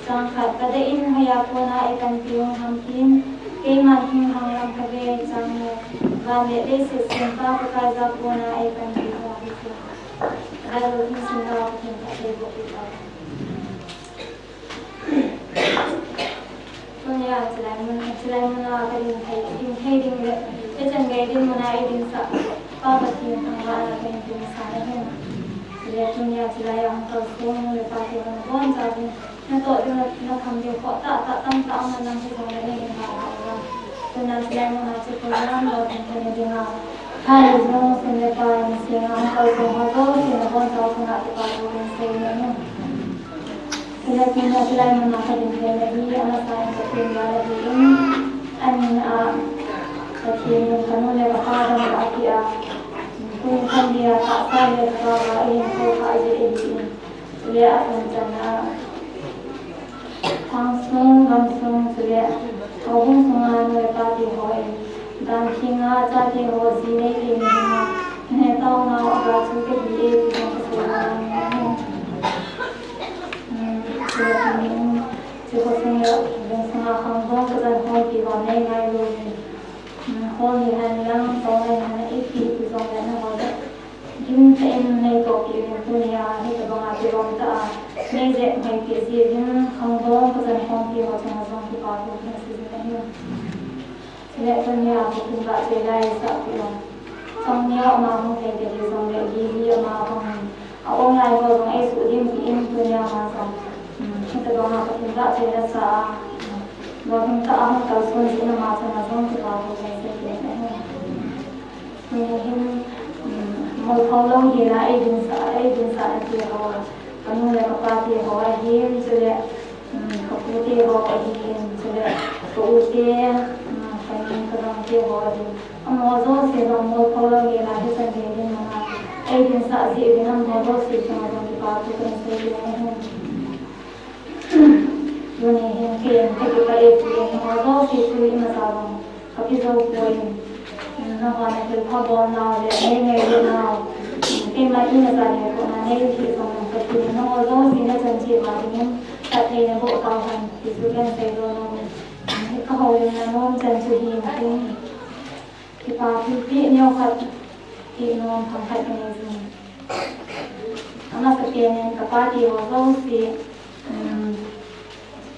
Chang khat, ka dei in hoiya kona eipanpi u ham tin, keiman hing hang lam kave. Chang ni, van le leiset sempa Pakai ja kona eipanpi u ahi chu. Bible hing simna Pathen thah thei boh u ta. Tunia chulai mun, chulai muna kadin thei, din thei ding le, hichan gei dinmuna eidinsah Pa Pathen thangvahna kahin pengsan ahi. Chule tunia chulai a hung kalsong nu le pa te ho nabonchauvin, natoh diu, na, nakham diu khoh tahtah tamtah aum in, nang hijongle neihin vahchoi uva. Tunia chulai muna chu program lolhing theina dinga, Hallelujah, sum le pai, niseh a hung kalsong ho jouse nabonchauva chunga kipathu kahin sei in ahi. Chule tunia chulai muna kadin theina hi, amasa in Pathen gal ahin, amin a Pathen in kanu le kapa dam ahi a, tuni khan dia tahsa le thagao a eihin khoukhah jeh ahin, chule apunchan a, lhangsung, gamsung, chule houbung sunga nu le pa te ho in, dan thenga chate ho ji nei thei ni dinga, neh taona u aga chu kahi e, ti jong kasei nom in ahi. Hmm, chule tunin, Khosung le lungsung a khangdong kajan khompi ho nei ngailu in, um, hall ni hen lang, tong nei hen lang, ipi hijongle nangho le gimtah in nei tohpi uvin, tunia hitobang a kigong tah a nei jep ngaipi jeh uvin khangdong kajan khompi ho chunga jong kipa thu kahin sei jing ahi. Chule tunia Pathen vahchoi la eisah peh u. Chang neo ama hung thei ta hijongle, Lily ama hung in, a online ho jong eisuh dimpih in, tunia ama jong, um, hitobang a Pathen vahchoi la sa a, um, lolhing tah a hung kalson jeh in ama chunga jong kipa thu kahin sei kit in ahi. Tuni hin, um, molphong lou hel a eidinsah, eidinsah nate ho, kanu le kapa te ho ahin, chule, um, kapu te ho ahin, chule ka u te, um, kanu kagangte ho ahin. Amaho jouse jong molphong lou hel a hichan gei dinmun a eidinsah jeh uvin amaho jouse chunga jong kipa thu kahin sei kit in ahi. Tuni hin ken kakipah e, tuni hin amaho jouse chu imacha jong kakijou poi. Nangho nathilpha bolnau le nei ngailut nau, keima imacha lheh pon a nei lhih jong Pathen in nangho jouse nachan cheh uva dingin phatthei naboh tauhen ti chu kahin seidoh nom in. Kahoulimna nom chan chu hi in tin, kipa thilpeh neokhat ti nom themkhat kanei jing. Amasapen in kapa te ho jouse, um,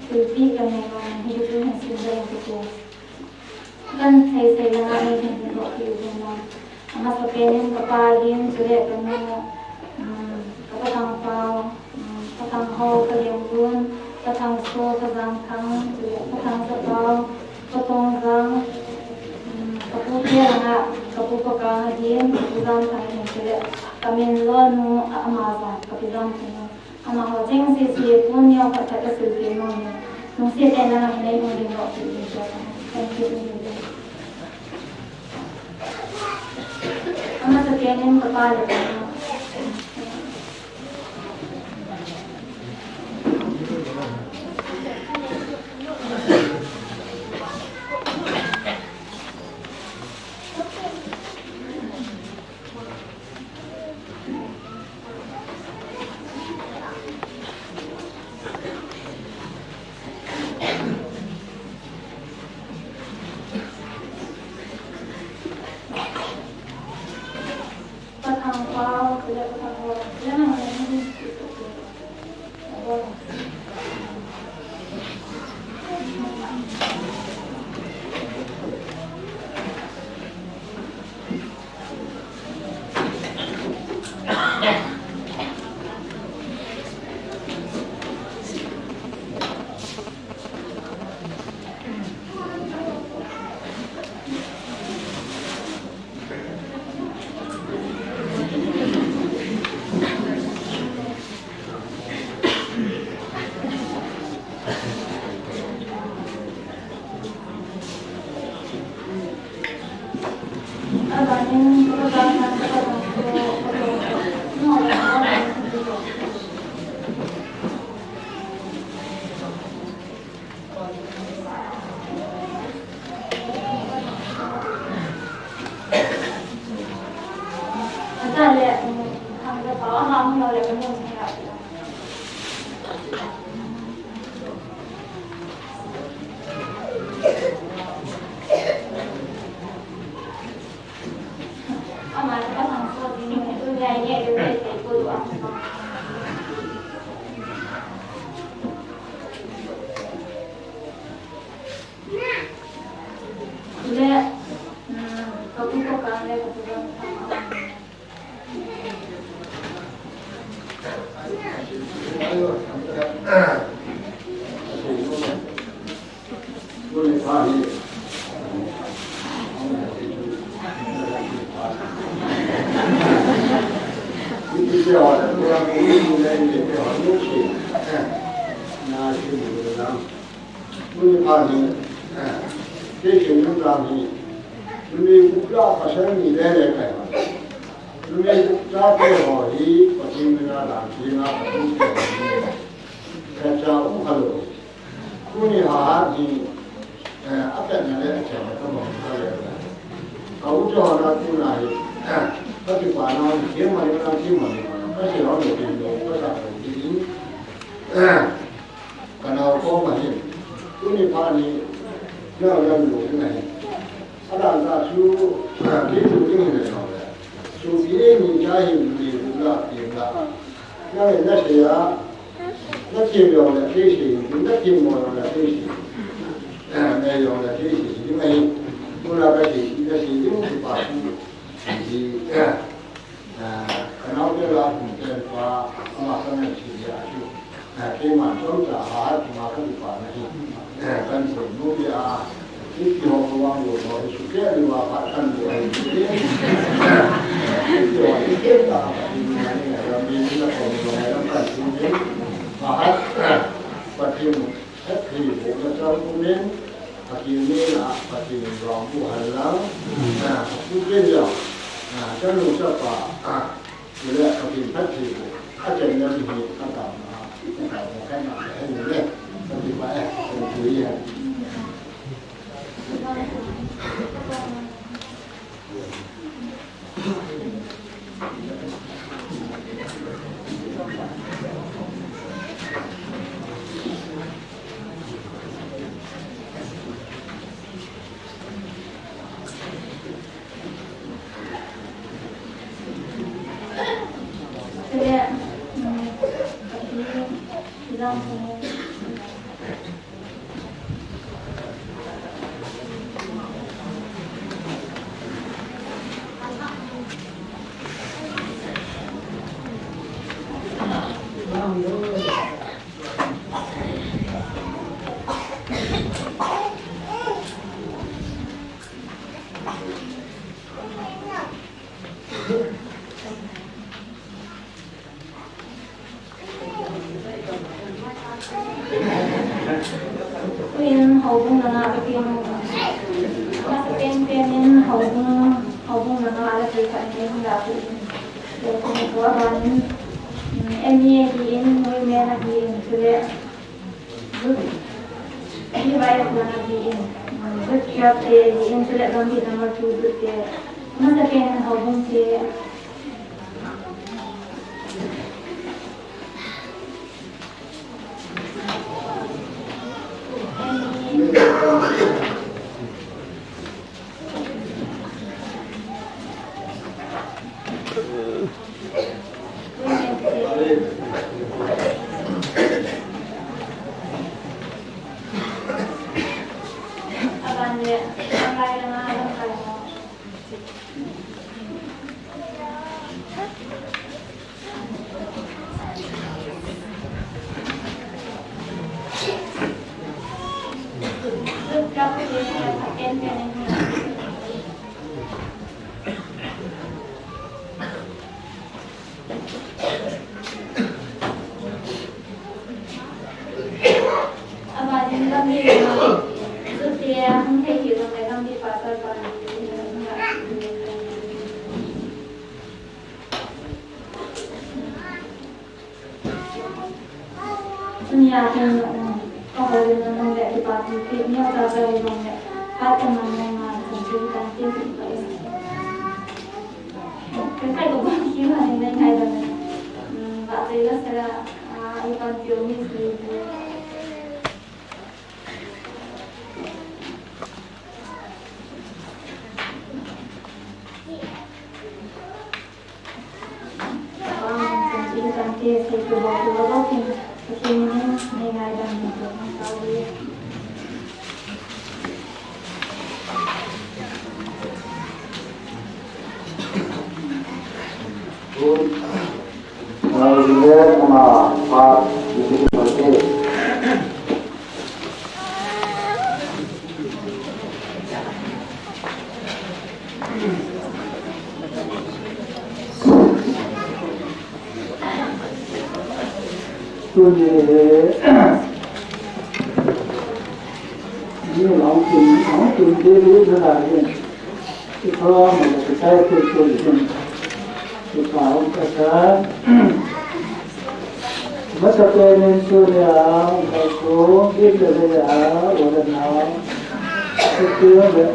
thilpeh kanei nom in, hiche chu hin simdoh inge kati. Kahin seisei langa nei hin hin doh peh uvin lang. Amasapen in kapa ahin, chule kanu, um, ka Pathangpao, um, Pathangho, ka Lenlun, Pathangso, ka Jangthang, chule Pathangja pao, ka Tongjang, um, kapu te langa, kapu Pakang ahin, kapu Jamthang ahin, chule ka Menlonu, a, ama jong, ka Pi Jamthang. Amaho cheng sese pon neokhat khat kasilpeh nom in, lungset tah in nangho hin nei hung dingdoh peh uvin. Thank you. Amasapen in kapa le kanu. Tuni phat hi, eh, Christian nunga hi, numei gup la pasal ni le le kai. Numei gup chate ho hi, Pathen mina dan, Pathen a Pathen te ho hi. Ka cha u kha lo. Tuni ha hi, eh, a pet na le a cha ka mo ka le. Ka u cho na tu na hi, eh, ka ti pa na, ti ma ni na, ti ma ni na. Ka ti ho lo, ti lo, ka sa lo, ti. Eh, Ka nao koma hin, tuni phat ni, nao lam lou ding ahi. Adang tah chu, kei lou ding ahi nao le. Chu kei ni cha hin ni lou la, kei la. Nang na sei a, na sei jong le kei sei, na sei mo jong le kei sei. Nei jong le kei sei ding ahi. Tuna ka sei, na sei ding chu pa chu. Ka nao te la kum ten pa, ama ka ngai si dia chu. Keiman chomcha a, ama ka kipana hi. Kan seinom dia, kiti ho ka vang lou, ho hi sukeh diu a phat kan lou ahi. Kiti ho hi ken ta, kiti ho hi lam ni na ko lou, lam kan seinom. Ahat, Pathen phattheibohna chang umin, Pathen min a, Pathen in vangboh hen lang, a, Pathen in jong, a, chanu chapa, a, chule Pathen phattheiboh, a chenna ding hi, a taona, a taona khat na, a hin le, Pathen pa e, Pathen in. Tuin houbung langa ka teng, amasapen pen in houbung, houbung langa la thei khat in la tuin. Tua ban in, M E a hi in, women a hi in, chule Youth, P Y F langa hi in, Youth Club te hi in, chule Gambih number two Youth te, amasapen in houbung te, Tunia keiman, um, ka houlimna nung le kipa thu, kei neocha cha hijong le, phat kaman nunga, kan thei kan thei kit pa e. Ka kai ko ba ki ma ni nai ngai da. Um, ba te la sera, ah, i pan tio mi si. Tuni hi, ni long tin, long tin te lu na la yin. Ipa ma ka sai te te yin. Ipa ong ka sa. Amasapen in tunia, ka sung, bit le le a, wala na. Iti le,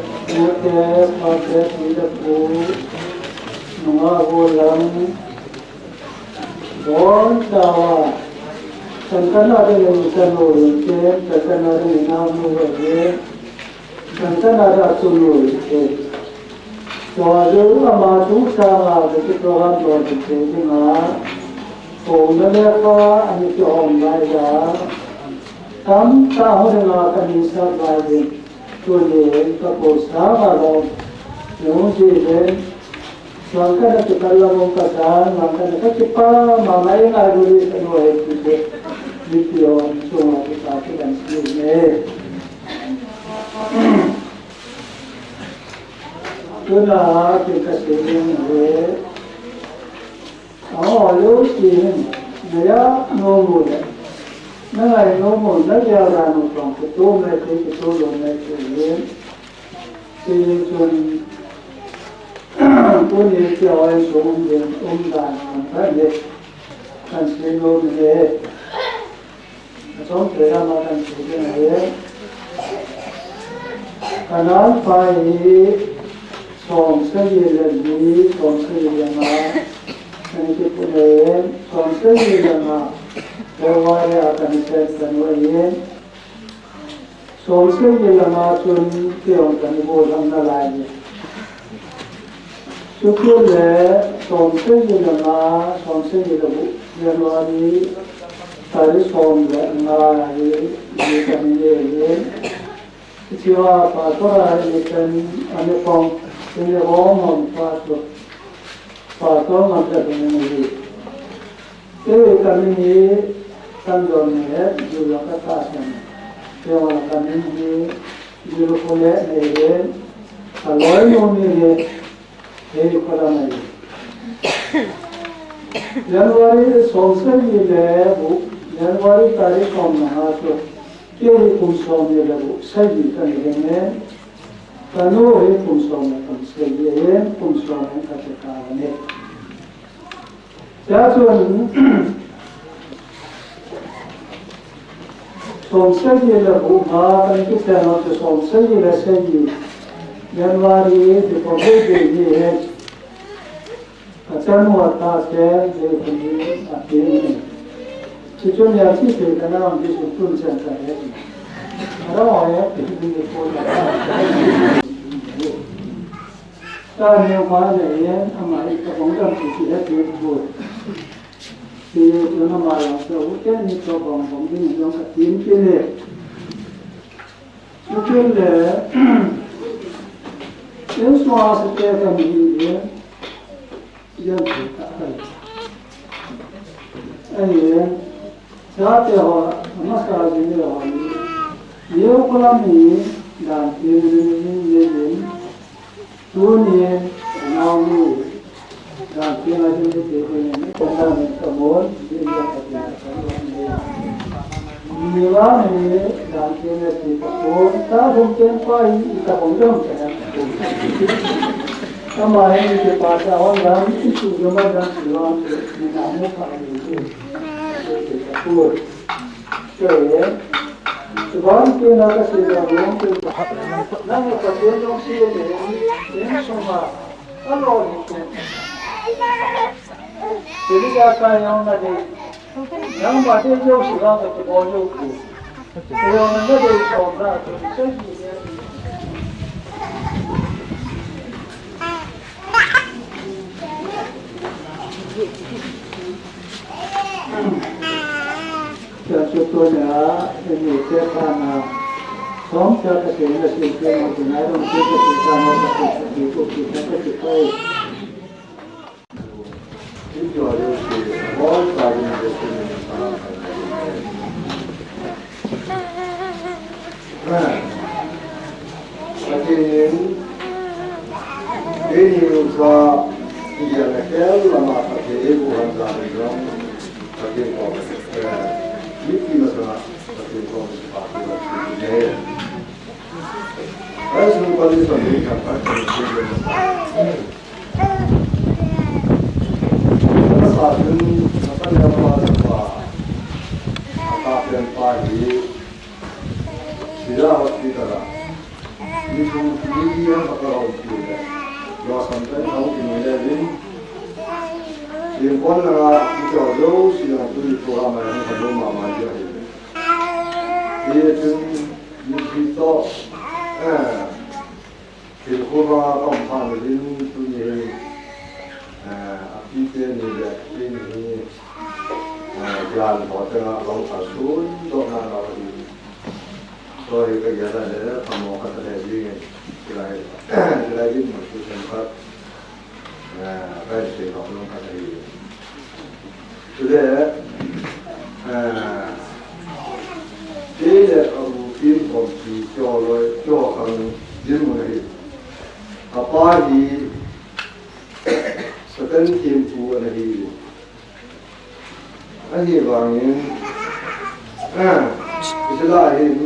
ute, pa te, pi le pu. Nunga hu lang. Bon tawa. Chanchin a ding in chanu in che, chanchin a ding in naonu in che, chanchin a ding a chanu in che. Tua jong ama chungchang a kati program don in che ding a. Kong na le kha ani kihom lai a. Tamtah ho ding a kani sap lai ding. Tuni in ka ko sa ma lo. Nung ji le. Vang kana kipah lam um ka sa, vang kana ka kipah mama e, ngai duli ka nu e ti te. Ni pi on chunga kipah ki dan si ne. Tuna ki ka se ning he. Aw, lo si ning. Na ya no mu le. Na ngai no mu, na ya ra no tong, ki to me te, ki to lo me te le. Ti chun, tuni kihoi sung um dan, um dan, um dan le, kan sei nom e. Achom thei lama kan sei ding ahi. Kanan pa hi som sagi le li, som sagi le nga, kan kipun e, som sagi le nga, February a kan sei kan u ahi. Som sagi le nga chun keiho kan bol ham nalai e. Chukit le som sagi le nga, som sagi le gup, January tarik som le nga hi, hi kan nei e. Hiche a pastor a hi kan ani pong, ani hom hom pa chu. Pastor ngam ta ding ahi. Kei ka min hi Kanjom ni he, Jula ka ta san. Kei wa ka min hi Jula ko le ne he, ka loi nu ni he, he ko la mai. January som sagi le gup, January tarik som le nga chu, kei hi kum som ni le gup, sagi ka ni he ne, ka nu hi kum som le kum sagi, he kum som le ka te ka ne. Tia chun, som sagi le gup ma, kan kichen u chu som sagi le sagi, January, Republic Day ni he. Ka chanu a ta chen, he kuni a ti ni. Chu chu ni a chi te ka na ang di su tun chen ka he. Ara o he, ti ni ko ta. Tani pa le yen, ama i ka bong dam ti ti he ti bu. Ti tu na ma lang so, u te ni to bong bong ding jong ka tin ti le. U tin le, in sua sa te ka mi le, yan ti ta ai. Ai le, Chate ho, amasa jing le ho ni. Neo kolam ni dan tin ni ni ni ni. Tuni, naonu, dan tin a jing le te te ni. Kolam ni ka mon, ni ni ka tin ka ni. Ni wa ni, dan tin le te ka mon. Ta hum ten pa i, i ka hong dam ka na. Kama ni te pa sa hong dam, i su jama dam, ni wa ni, ni na mo pa ni. Tia chu tunia, eni te pana, som tia ka sei na sei te mo tu nai rong te ka sei ta mo ka sei ta ki ko ki ta ka sei ta. Tua Pathen in, keini nungsa, igel na kel lama Pathen eibuhan jal in jong, Pathen kom, eh, mipi masanga, Pathen kom, Pathen kom, Pathen kom. Ai, sung pali sa ni kan Pathen kom. Sa chun, sa pa le pa sa pa, sa pa pen pa hi, Sila hospital a. Ni sung, ni ni ang pa ka hospital. Lo sam pen ang ki ni le vin. Yin pon na nga, ni Jouse jong tuni program a hung khanglum mama jing ahi. Hichun, mipi toh, eh, thil khoma kaum phat uvin tuni hin, eh, api teni le teni hi, eh, jan ho tenga long kha sun dohna nau ahi. Sorry, ka gel a le, pamo khat le jing in, hilai, hilai din mo tu sen khat. Eh, ka sei lou lou ka sei. Chule, eh, kei le ka u Kimkhompi kihou loi, kihou khang dinmun ahi. Apa hi Satan thempu ana hi. Ahivangin, ah, Israel hin,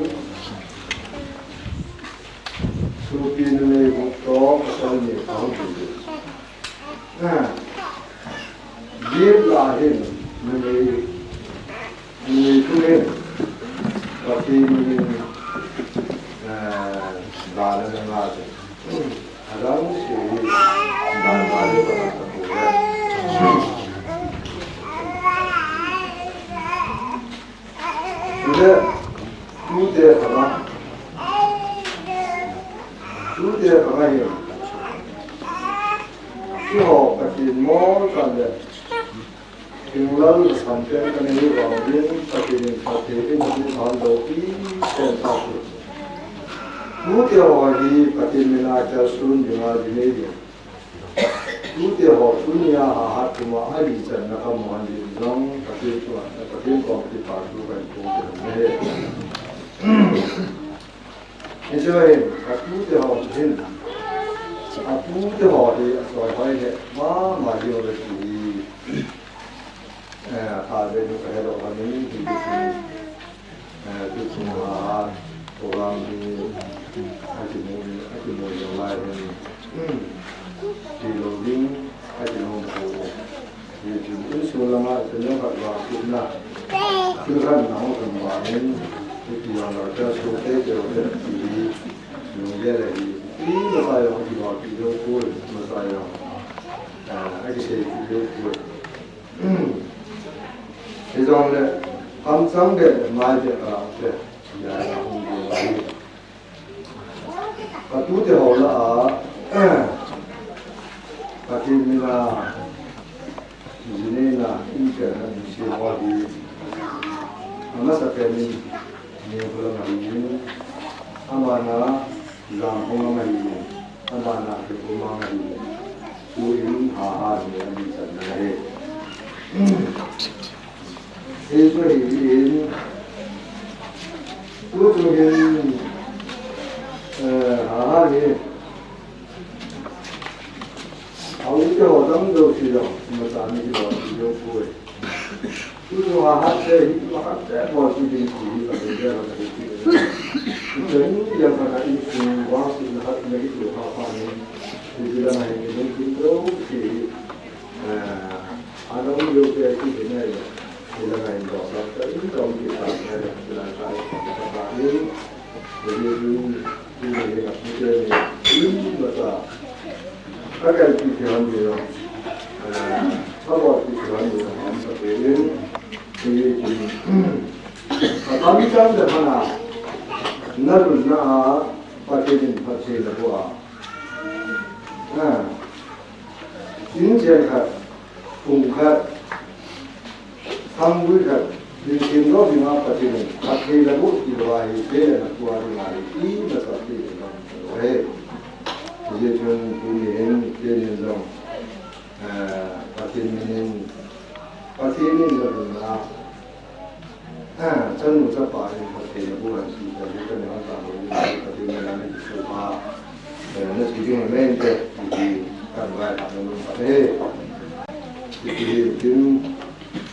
sopi numei gup toh pasal ni kahung hi. Ah, Jeep lah hin, numei, numei thum hin, Pathen in, ah, dan ana ngah. Adang si hi dan dan le pa ta ko le. Tule, tute khanga, tute khanga hi, kihou Pathen mol kan le. Hinglal lhasam pen kana hi vangin, Pathen in phatthei eina boh lou pi pen tah chu. Tute ho hi Pathen mina kisun dinga dinei ding. Tute ho tunia Hahat puma alichanna kamu hon ding jong Pathen chu, Pathen koma kipa thu kahin phong kit ahi. Hichu hin, atute ho hin, atute ho hi asoi hoi le mama jing uve ti hi. Eh, khatvei nu kahe lou kha nin, hichu, eh, tuchung a program hi akimu, akimu jing lai hin, hmm, tilou ding, akimu ko. Hichu insung lama, chanu khat vang kitna, thil khat na hung um vangin, hichu jong la ka su te te te ti hi, lunggel ahi, imasa jong akimu kit lou poi, imasa jong, eh, akisei kit lou poi. Hijongle, kamchang beh le mai beh kalah u te, tia hung ding ahi. Katute ho lah a, Pathen mina, jinei na, in pen a, in sem ho hi, amasa pen in, Neihua lam ahin, amana Jamkhong lam ahin, amana Tukhum lam ahin, tuin Hahat hi alichanna ahi. Hichu ahin, tuchung hin, eh, Hahat hi, a u te ho dang jouse jong, imacha ni kibol kit lou poi. Tuchung Hahat te hi, Hahat te bol kit ding ti hi, ka dei dei ka dei kit ding. Tuchung jong ka na insung vangsetna khat na kituh kha phat in, hiche lam a hin lungthim jouse hi, eh, ana um jouse hi ding ahi. Hiche lam a hin dawhsap tah in ka um kit tan ahi, hiche lai ka hi ka pha in, hiche chun, tuni hin apute ni, imacha akalpi thei hon ding jong, eh, abolpi thei hon ding jong aum tapoi, hiche chun, atam tam le hana, nalunna a, Pathen in phatthei naboh a, ah, inchen khat, kum khat, thangbui khat, lungthim lou dinga Pathen in phatthei naboh kit uva hi, kei le napu a dinga hi, imacha kei le napu ahi. Hijeh chun tuni hin, keinin jong, eh, Pathen min in, Pathen in nalunna, ah, chanu chapa in phatthei naboh hen ti, Pathen in nalunna, Pathen in nalunna, eh, nache ding ahi inte, ti hi, kan vaihom nom khat ahi. Hiti hin,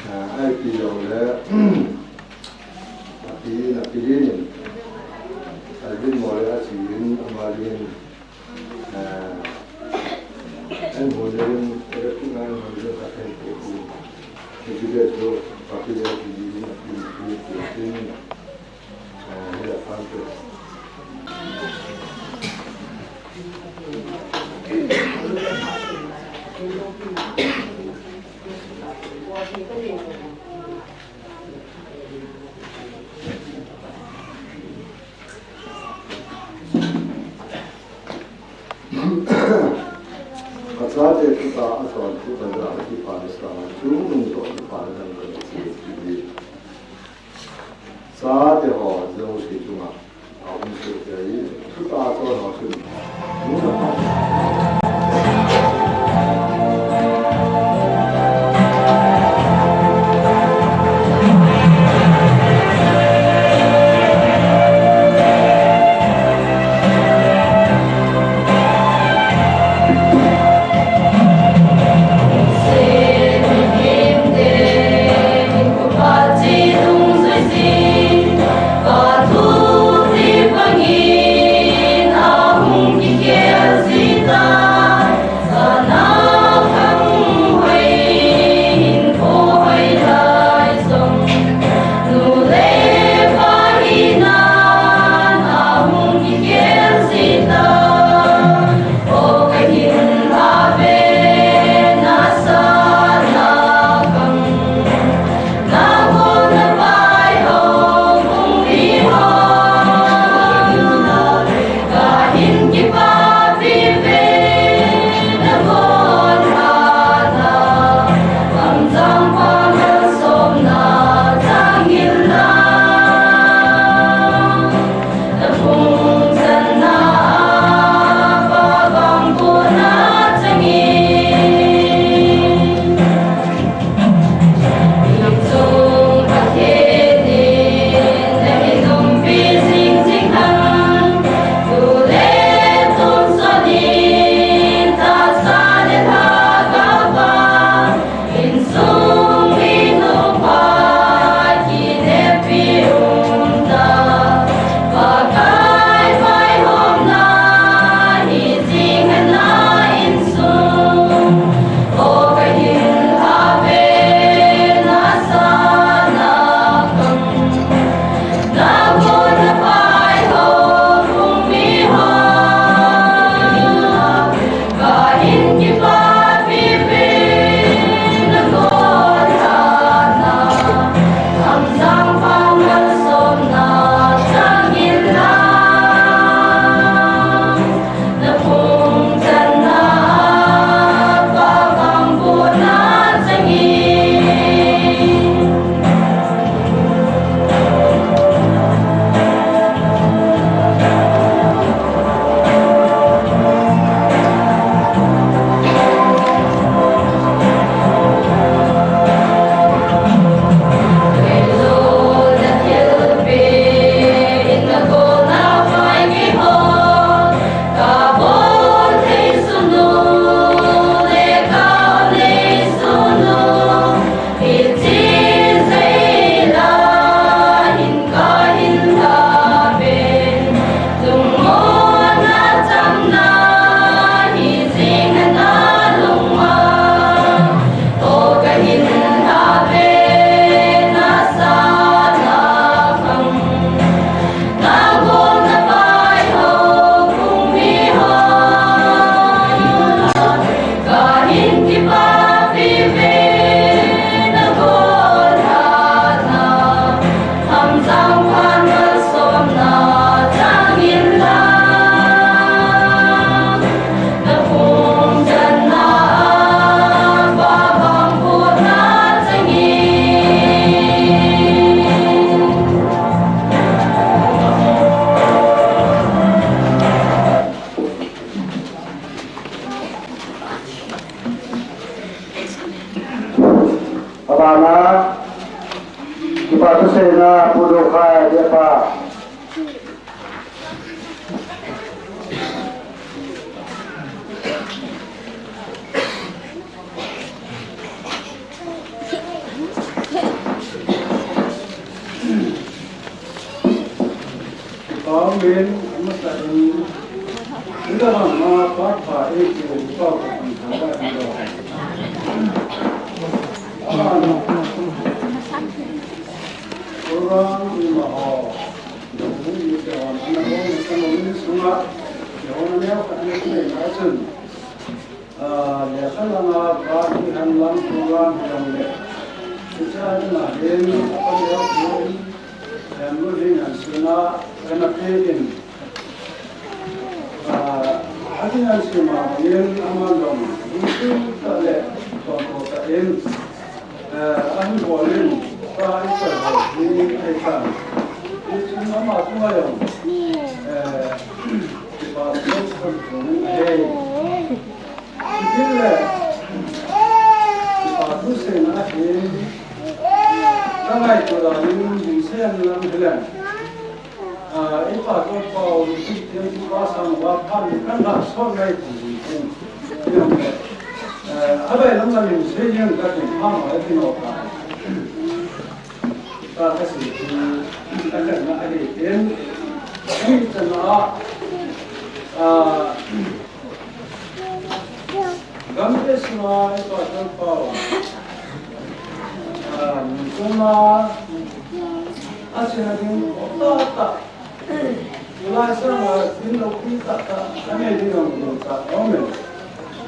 ah, ahi jongle, api, api hin, Alvin Mole ache in, ama dingin, ah, an hon in, electric an hon in, ka pen ko ku. Hiti beh chu, api le api hin, api, api, api hin, ah, hila pan chu. Kachate tuta ason tu kanja kipa ni sa tu nung do kipa ni nang kanja si kiti. Chate ho jouse chunga ahung sohkei, tuta ason ho chun. Abana, kipa thuseina Pu Dokhai dia pa. Amen. Amasa in. Ida ma pa pa e ki pa pa. Amen. Orang ni ma ho. Ni ma ho. Ni ma ho. Ni ma ho. Ni ma ho. Ni ma ho. Lekha langa vang hi hen lang program hi lang le. Hiche a dinga hin, apa le pu in, em, lu hin an sina, kan a pe in. Ah, a din an sima in, ama long, in sum ta le, to to ta in. Eh, ahin bol in, ka in sa ho, ni ai sa. Ni chun ama tu ma yong. Eh, kipa tu sa tu ni ai. Kipa le, kipa tu se na hi. Ka ngai tu la ni, ni se an lam hilan. Ah, i pa to pa o, i ti ti pa sang wa pa ni kan la so ngai ti ti. Ti ang le. Eh, a bai lam lam ni se yang ka ti pa ma ti no ka. Ka ka si ti, ka ka na a ni tin. Ni ta na, ah, Gamte sunga i pa Thangpao. Ah, nungchunga, a chena ding, ta ta. Tulai sanga, din lo pi ta ta, a nei ding ang ding ta, amen.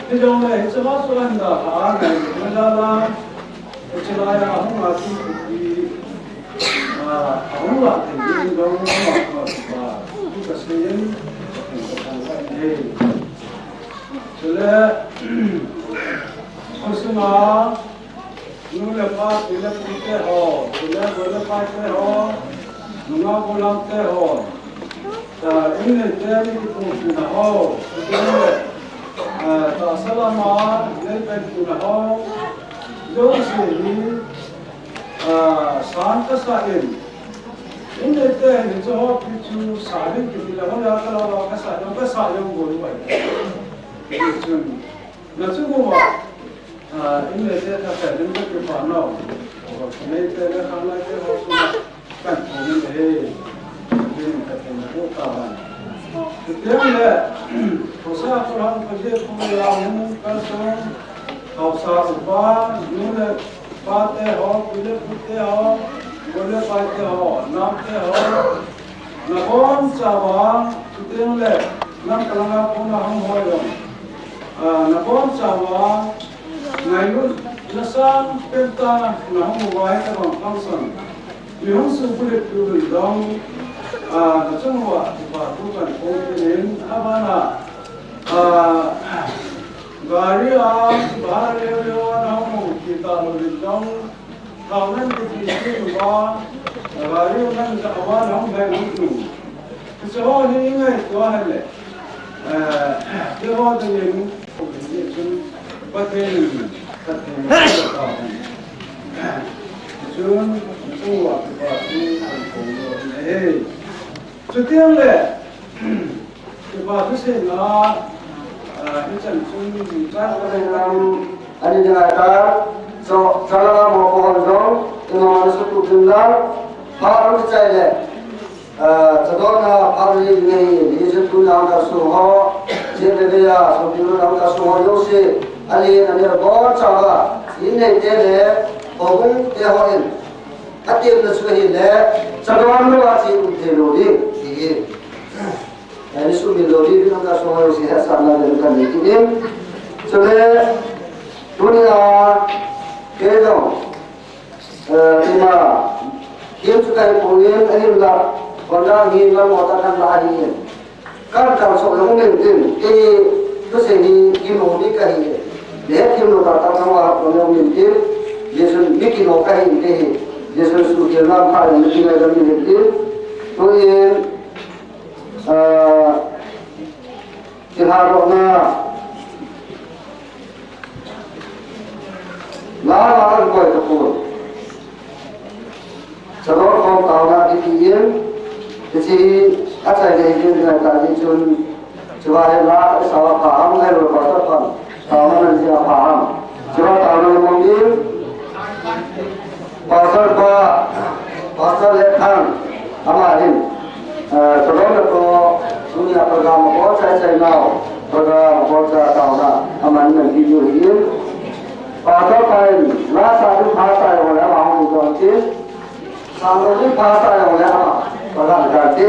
Ti dong le, hiche ma chu an da, a nei, ma da la, hiche la ya, hung a ti ti, ah, a hung la ti, din dong, ma, ma, ma, tu ka se yin, ka se yin, ka se yin. Chule, kho sunga, nu le pa, pi le pu te ho, chule, go le pai te ho, nungah gollhang te ho, ta, in nei te ni kipu pi na ho, chule, eh, tahsa lama, nei pen pi na ho, jouse hi, ah, san kasa in, in nei te ni chu ho pi chu sa ding kiti le, ho ya ka la ka sa, ka sa jong go lu ai. Chun, na chu mo, ah, in le te ta ta ding ka kipa no. Ko nei te le ka lai te ho su na. Kan ko ni he. Ni ka te na ko ta ba. Te le, ko sa ko han ko je ko ya mu ka so. Ko sa ko ba, nu le pa te ho, pi le pu te ho, go le pai te ho, nam te ho. Na bon chawa, chuteng le, nam kalanga kona hung hoi jong. Ah, na bon chawa, ngailut, na sang penta, na hung vai ka bang function. Mi hung su pu le pu le dong, ah, na chung wa, pa tu kan kong pinin, abana, ah, gari a, ba le le na hung kita lo le dong, Thao nan kiti kiti uva, gari nan sa awa nan bai nan tu. Kisa ho ni ngai tua hele. Eh, kisa ho ni ni chun, Pathen ni, Pathen ni, chun, chun wa pa tu kan ko ni. Chutiang le, kipa thuseina, ah, hichan chun, chun ka le lang, ani dinga ta, so, chala mo ko hon jong, imo na su tu din la, pa ru chai le, ah, chadona pa ri ni, ni se tu na ka su ho, je le ya, so tu na ka su ho yo se, ani na ne bo cha ba, in nei te le, ho bung te ho in. Atem na chu ahile, chadon lou a che um thei lou ding, ti hi. Ani sumil lou ding, nang ka so ho si ha sa na den ka ni ti ding. Chule, tunia, kei jong, eh, ima, kei chu kai pon in, ahin la, kon dang hi la mo ta kan la hi. Kan kal so jong um intin, kei thusei hi gimnei ka hi. Le thim lo ta ta ma wa ko jong um intin, Jesu mi kino ka hi te hi. Jesu su ke na pha jong mi kino jong um intin. Tuin, ah, ti ha ro na. La la an koi ta ko. Chador khom taona kiti in, hiche hi achaina hi ding ding ahi ta, hichun, chua hi la, sa va pha ham, hai lo pa ta pha, taona nan jia pha ham. Chua taona mong in, Pastor pa, Pastor le khang, ama hin, eh, chador na to, tunia program ko chai chai nau, program ko cha taona, ama nan video hi in. Pastor pa in, la sa du pha sa yo la ma hong don tin, Sangdong ni pa sa jong le ama, pa lang dan te,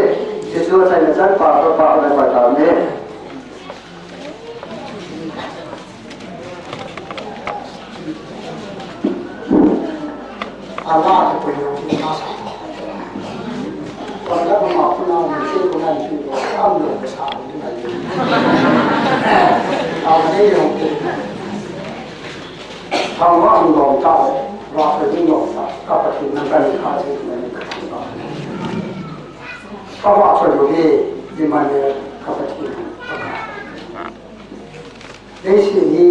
Jesu sai na chan pa, pa, pa, pa, pa, pa, ne. Ala ko yo ni ma sa. Wala ko ma ko na ni se ko na ni ko am lo sa ni na. Aw ni yo ko. Thangvah in lom tah, vahchoi in lom tah, ka Pathen nang kahin kha jeh in kahin kha. Ka vahchoi lou hi, Emmanuel ka Pathen. Leiset hi,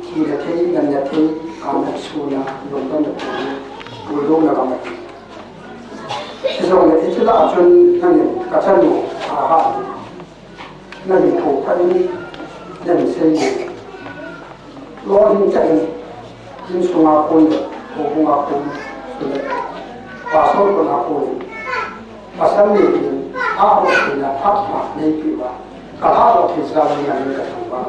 thina thei, natna thei, kana suna, lungdonna thei, puilouna gam ahi. Hijongle, hiche lah a chun, nangin, ka chanu, aha. Nahin kou phat in, nahin sei in. Lolhing tah in, insunga kon le, houbunga kon, chule pastor koma kon, pasal neiyin, aho theina phatna neipeh uva, ka lhahdoh thei jeh in nangin kathangvah.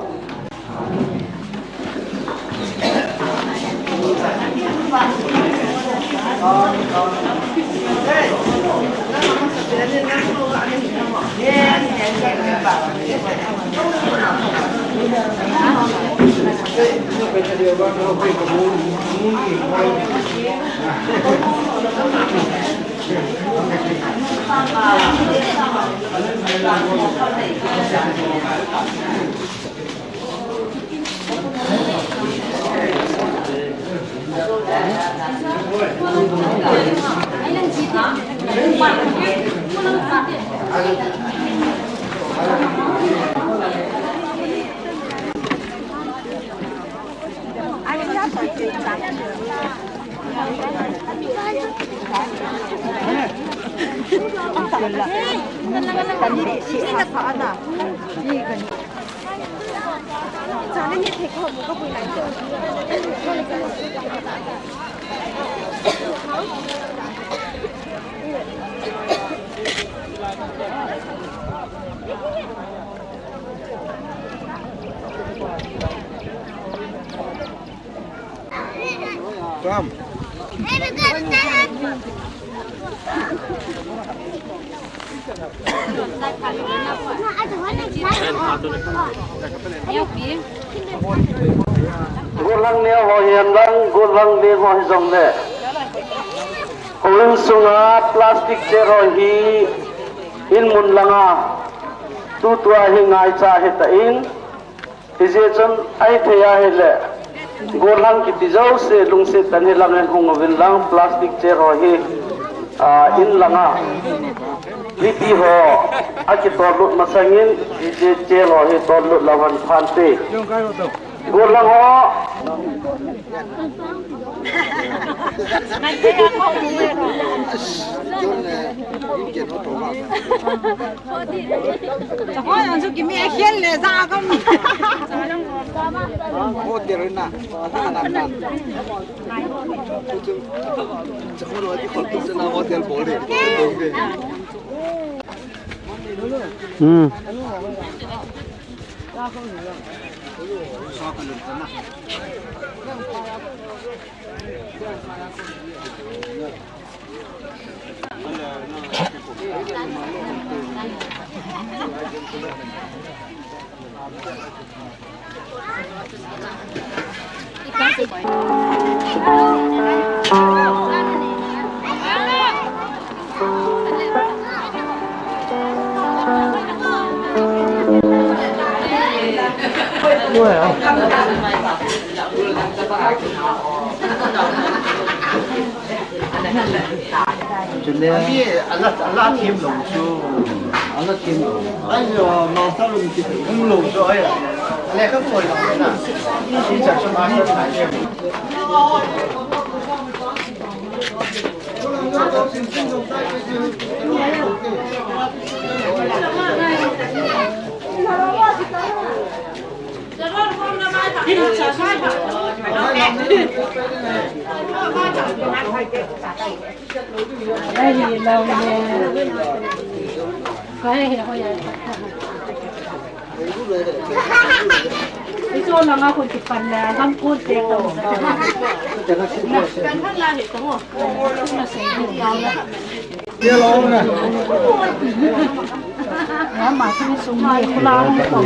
Come. Gollhang neo ho hihen lang, gollhang leng ho hijongle, houin sunga plastic chair ho hi in mun langa tutua hi ngaicha ahitan, hijeh chun ahithei ahile, gollhang kiti jouse lungset tah in hilang in hung uvin lang, plastic chair ho hi, ah, in langa, mipi ho akitollut masangin, hiche chair ho hi tollut lou hen phante. Gollhang ho. Chapang jong chu kimi a khel le ja kam. Hotel na. Chapang lo di hotel na hotel bol de. Hmm. Chule. Ami, ala, ala thim lou chu. Ala thim lou. Ai, yo, master room ki um lou chu, ai. Ale ka poi lou na. Teacher chu master na. Iso langa kon kipan na, gam kon te ko. Mama, kami sung ni, kula ko.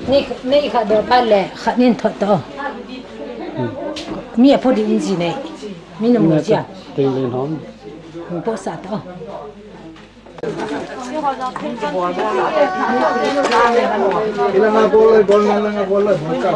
Nei, nei khat do phat le khat nin thot to. Mi a phu di in ji nei. Mi na mu sia. Teng le hom. Mu po sa to. Ila nga bol, bol, nga nga bol, bol ka.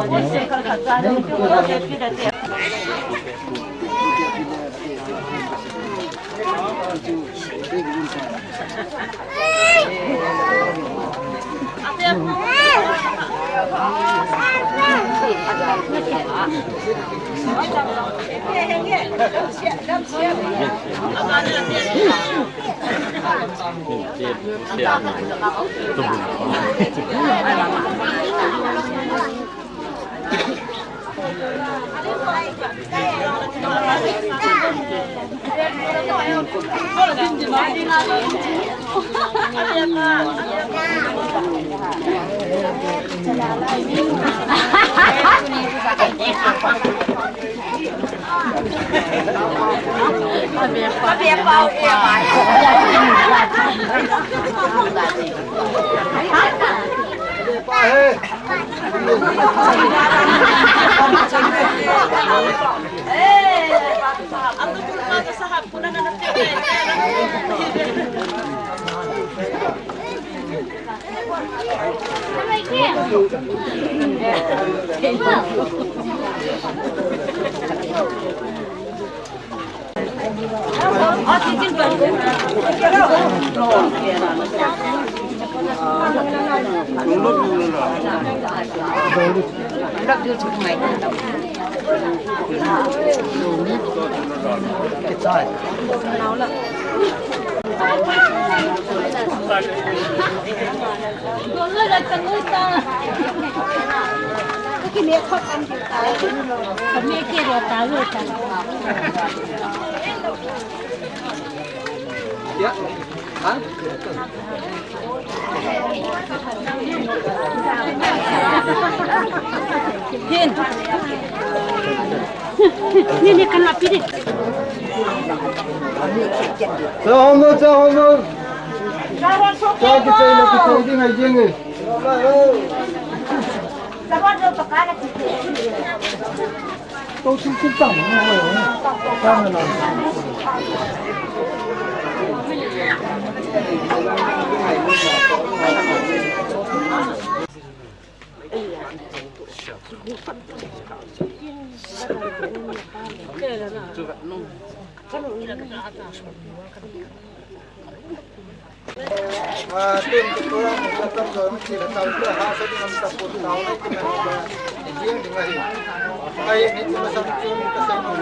Hin. Ni, ni, kan lapi di. Sa hono, sa hono. Sa kichai na kichai di ngai jeng e. Ah, tun tu program ka tam jo ni la tau ka ha sa ding am ta pun tau na ki na ba. Ni jing ding ahi. Ai ni tu ma sam chun ka sai no.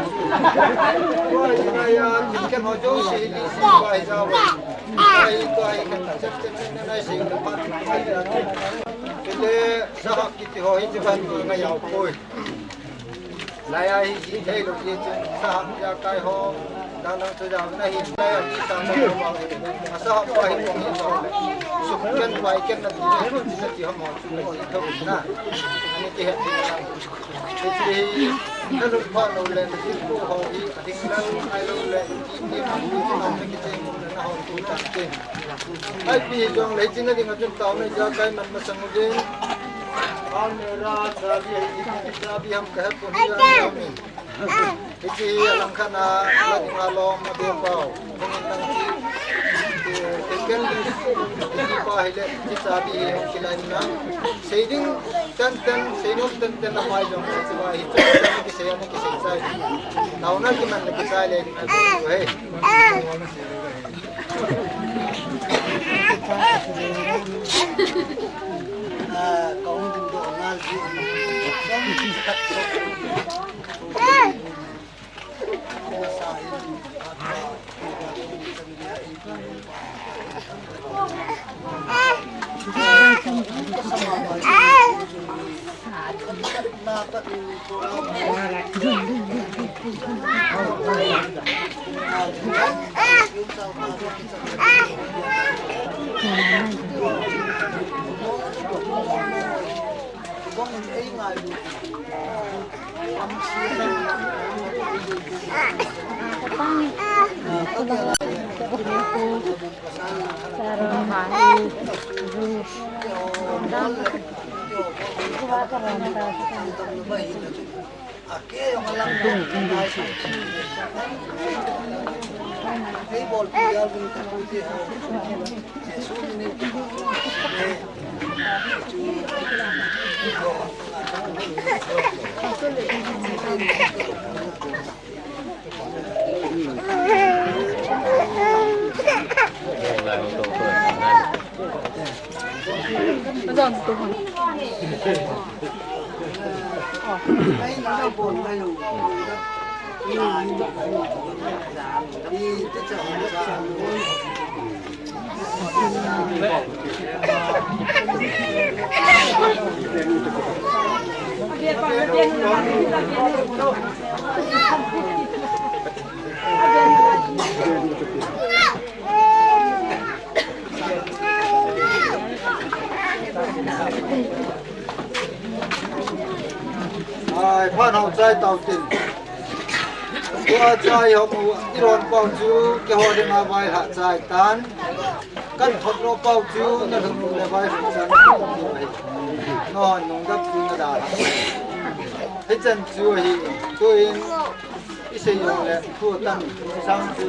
Ko ai na ya ni ke mo jo si ni si ba ai ja ba. Ai ko ai ka ta chat chat na na si ka pa tu ai ja. Kile sa ha ki ti ho hi ti ban tu na ya poi. Lai a hi, hi thei lou hi chun, sahap jakai ho, dalang chu jao na hi, lai a hi sa mo, a sahap pa hi mo hi mo. Suk ken, pai ken na ti, na ti, na ti ho mo, chu na ti tho na. Ani ti het ni na. Ti hi, na lut pha lou le, na ti ko ho hi, a ding lang ai lou le, ti ti ma ti ti ma na ki te mo na ho tu ta ti. Ai pi jong le, ti na ding a chun tau na jakai man masang u din. Almirah chabi, chabi ham ka hepon hi a min. Hiche hi alangkhat a la dinga lom a be pau. Hungin nang ti, ti, ti ken di, ti pa hile, ti chabi hi hung kilai na. Seiding tenten, seinom tenten a mai jong, ti pa hi, ti pa hi kisei a, kisei chai. Taona kiman na kichai le, ni na ko he. Ai, phan hou chai tau tin. Tua chai hou mu, i ron pau chu, keiho dinga vaihah chai tan. Kan thot lo pau chu, na lhung le vaihah chan. No, nung dap chu na da. Hichan chu hi, tuin, i sei jong le, thu tan, sang chu.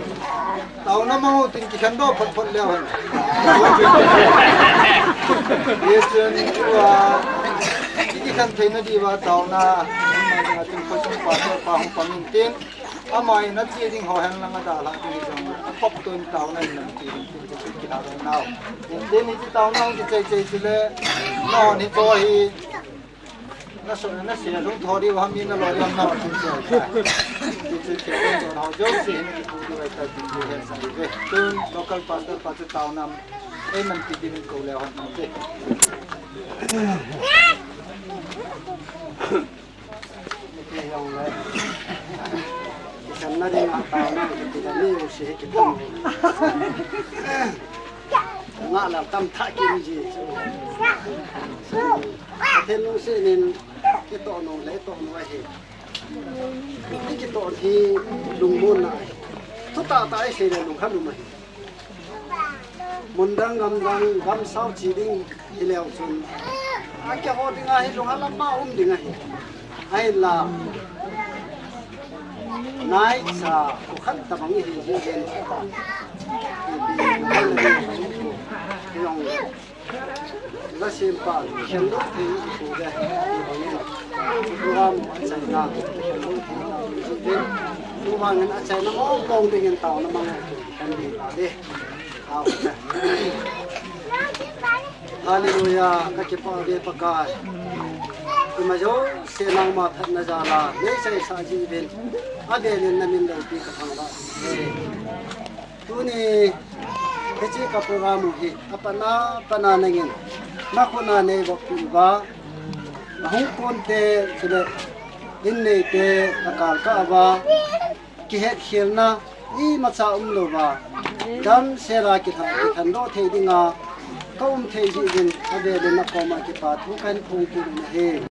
Taona mang u tin kikhen doh phot phot leu hen. Yes, chun, tua, i kikhen theina diuva taona, a chun khosung pastor pa hung pang in tin, ama in a che ding ho hen lang a dalha ding jong, a khop tun taona in lam che ding tin, chu kila dong nau. Tin, tin, i ti taona hung kichai chai chu le, no, ni to hi, Na so, na se lung tho diu ham in na lo diu ham na tu se. Tu se ke tu na jo se hin ki tu diu ai ta tu se hen sa diu ve. Tun local pastor pa chu taona. Ei man ti diu ko le hon na te. Ni ke yong le. Kisan na ding a taona ki ti da ni u se ki tam. Nga la tam tha ki ji. Pathen lungset in kitoh nom le toh nom ahi. Kitoh hi lungmonna ahi. Thutah tah a isei le lunghan um ahi. Mundang gamdang gamsao che ding hileu chun, a keiho dinga hi lunghan lama um ding ahi. Ahinla naicha khat tabang ihi jeh in. Keiho Lasempa, khendoh thei i pu ve, i bangin. Program achaina, khendoh thei i pu ve. Tuvangin achaina mong mong dingin taona mang u, khen ding ta ve. Hallelujah, kakipah ve Pakai. Ima jouse nangma phatna jal'a, neichaisah jeh uvin. Avelin namin loupi kathangvah e. Tuni, hiche ka program u hi, apatna, patna nangin, nakhut'a neivoppi uva, ahung konte, chule, inneite, akalkah uva, kihetkhelna, imacha umlouva, damsel'a kitha, kithandoh thei dinga, ka um thei jeh uvin, avelin nakoma kipa thu kahin phongkit u ahi.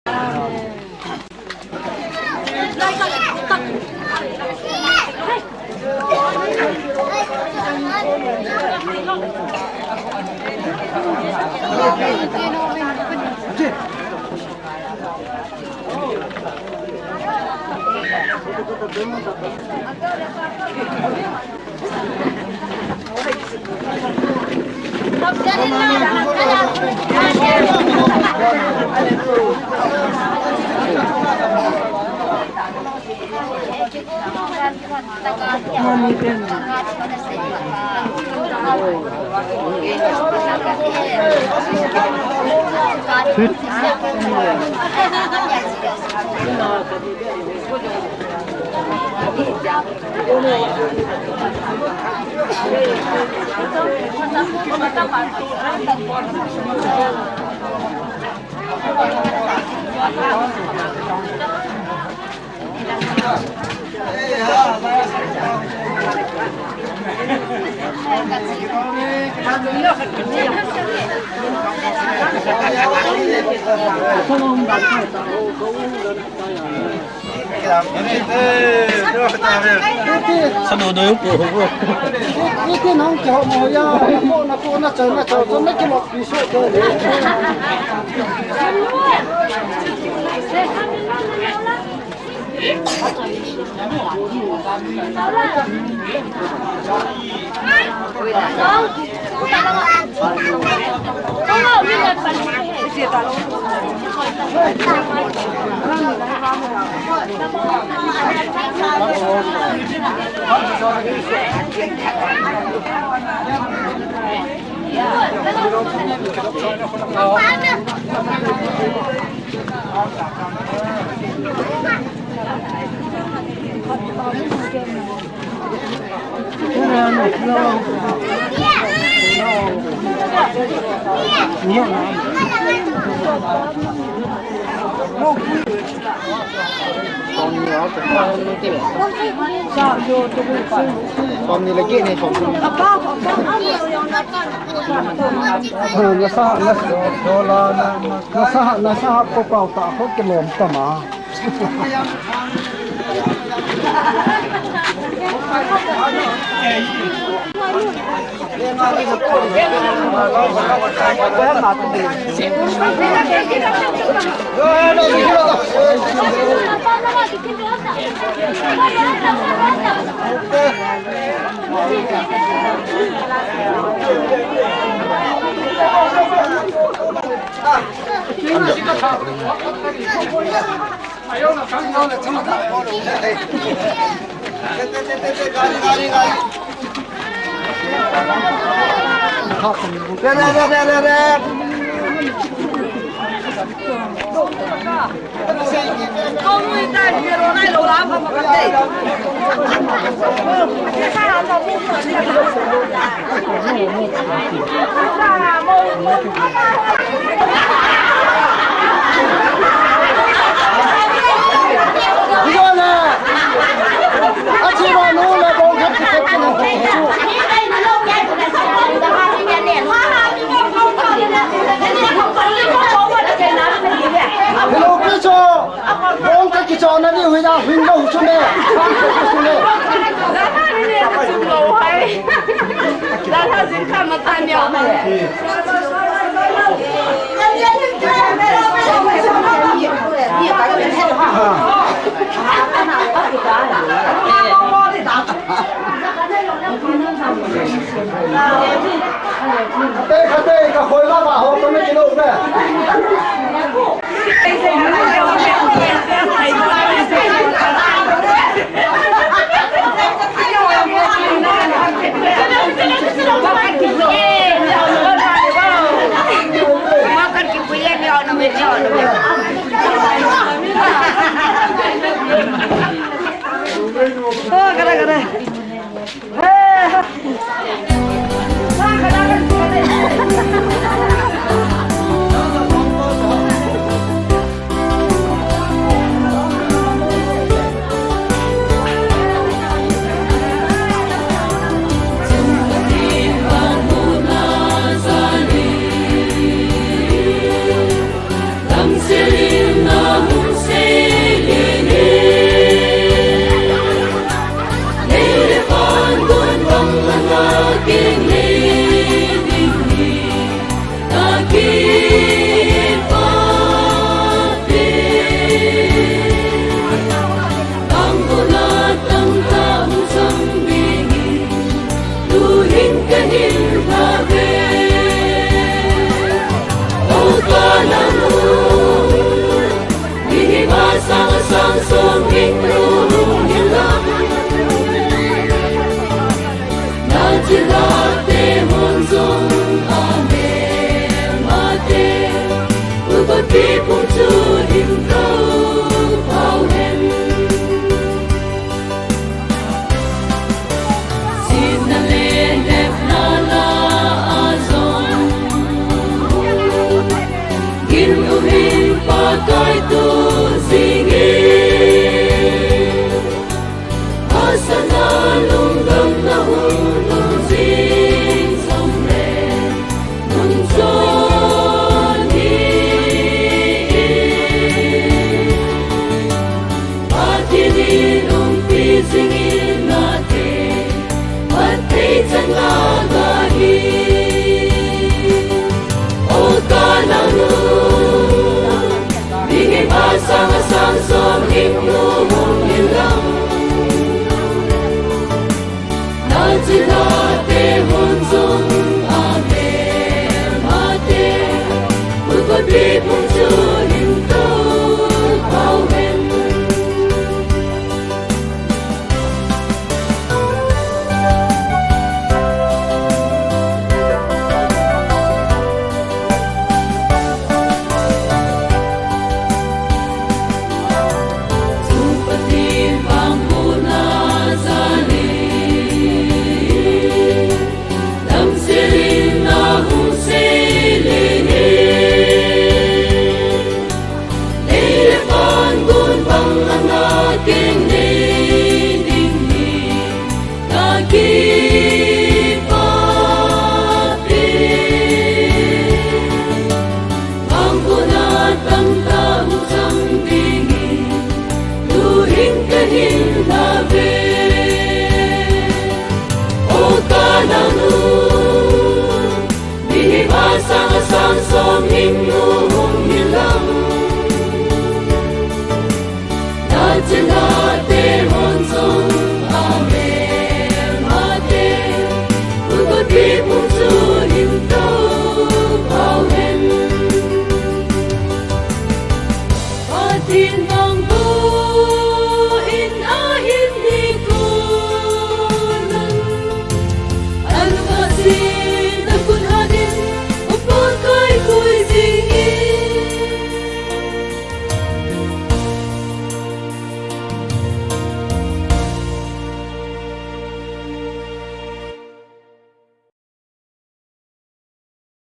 Sano no yung po. Iti nang kiho mo ya, na ko na ko na chai na chai na kilo piso de. Nasa, nasa, nasa, nasa hap ko pau ta ko kilom tama. Hello, Picho. Bong ka kichon na ni hui na, hui na hu chu ne. Bong ka chu ne. Te ka te ka khoi la ba ho to me kilo me. Changa ga hi, o ka nang nu, mi hi ba sang sang som hing nu hung hin lang. Na chi na te hun zong a me ma te, bu ko pi bu chu hin to pau hen. Bang ko na tam tam chang ding, tu hin ka hin na ve. O ka nang nu, mi hi ba sang sang som hing nu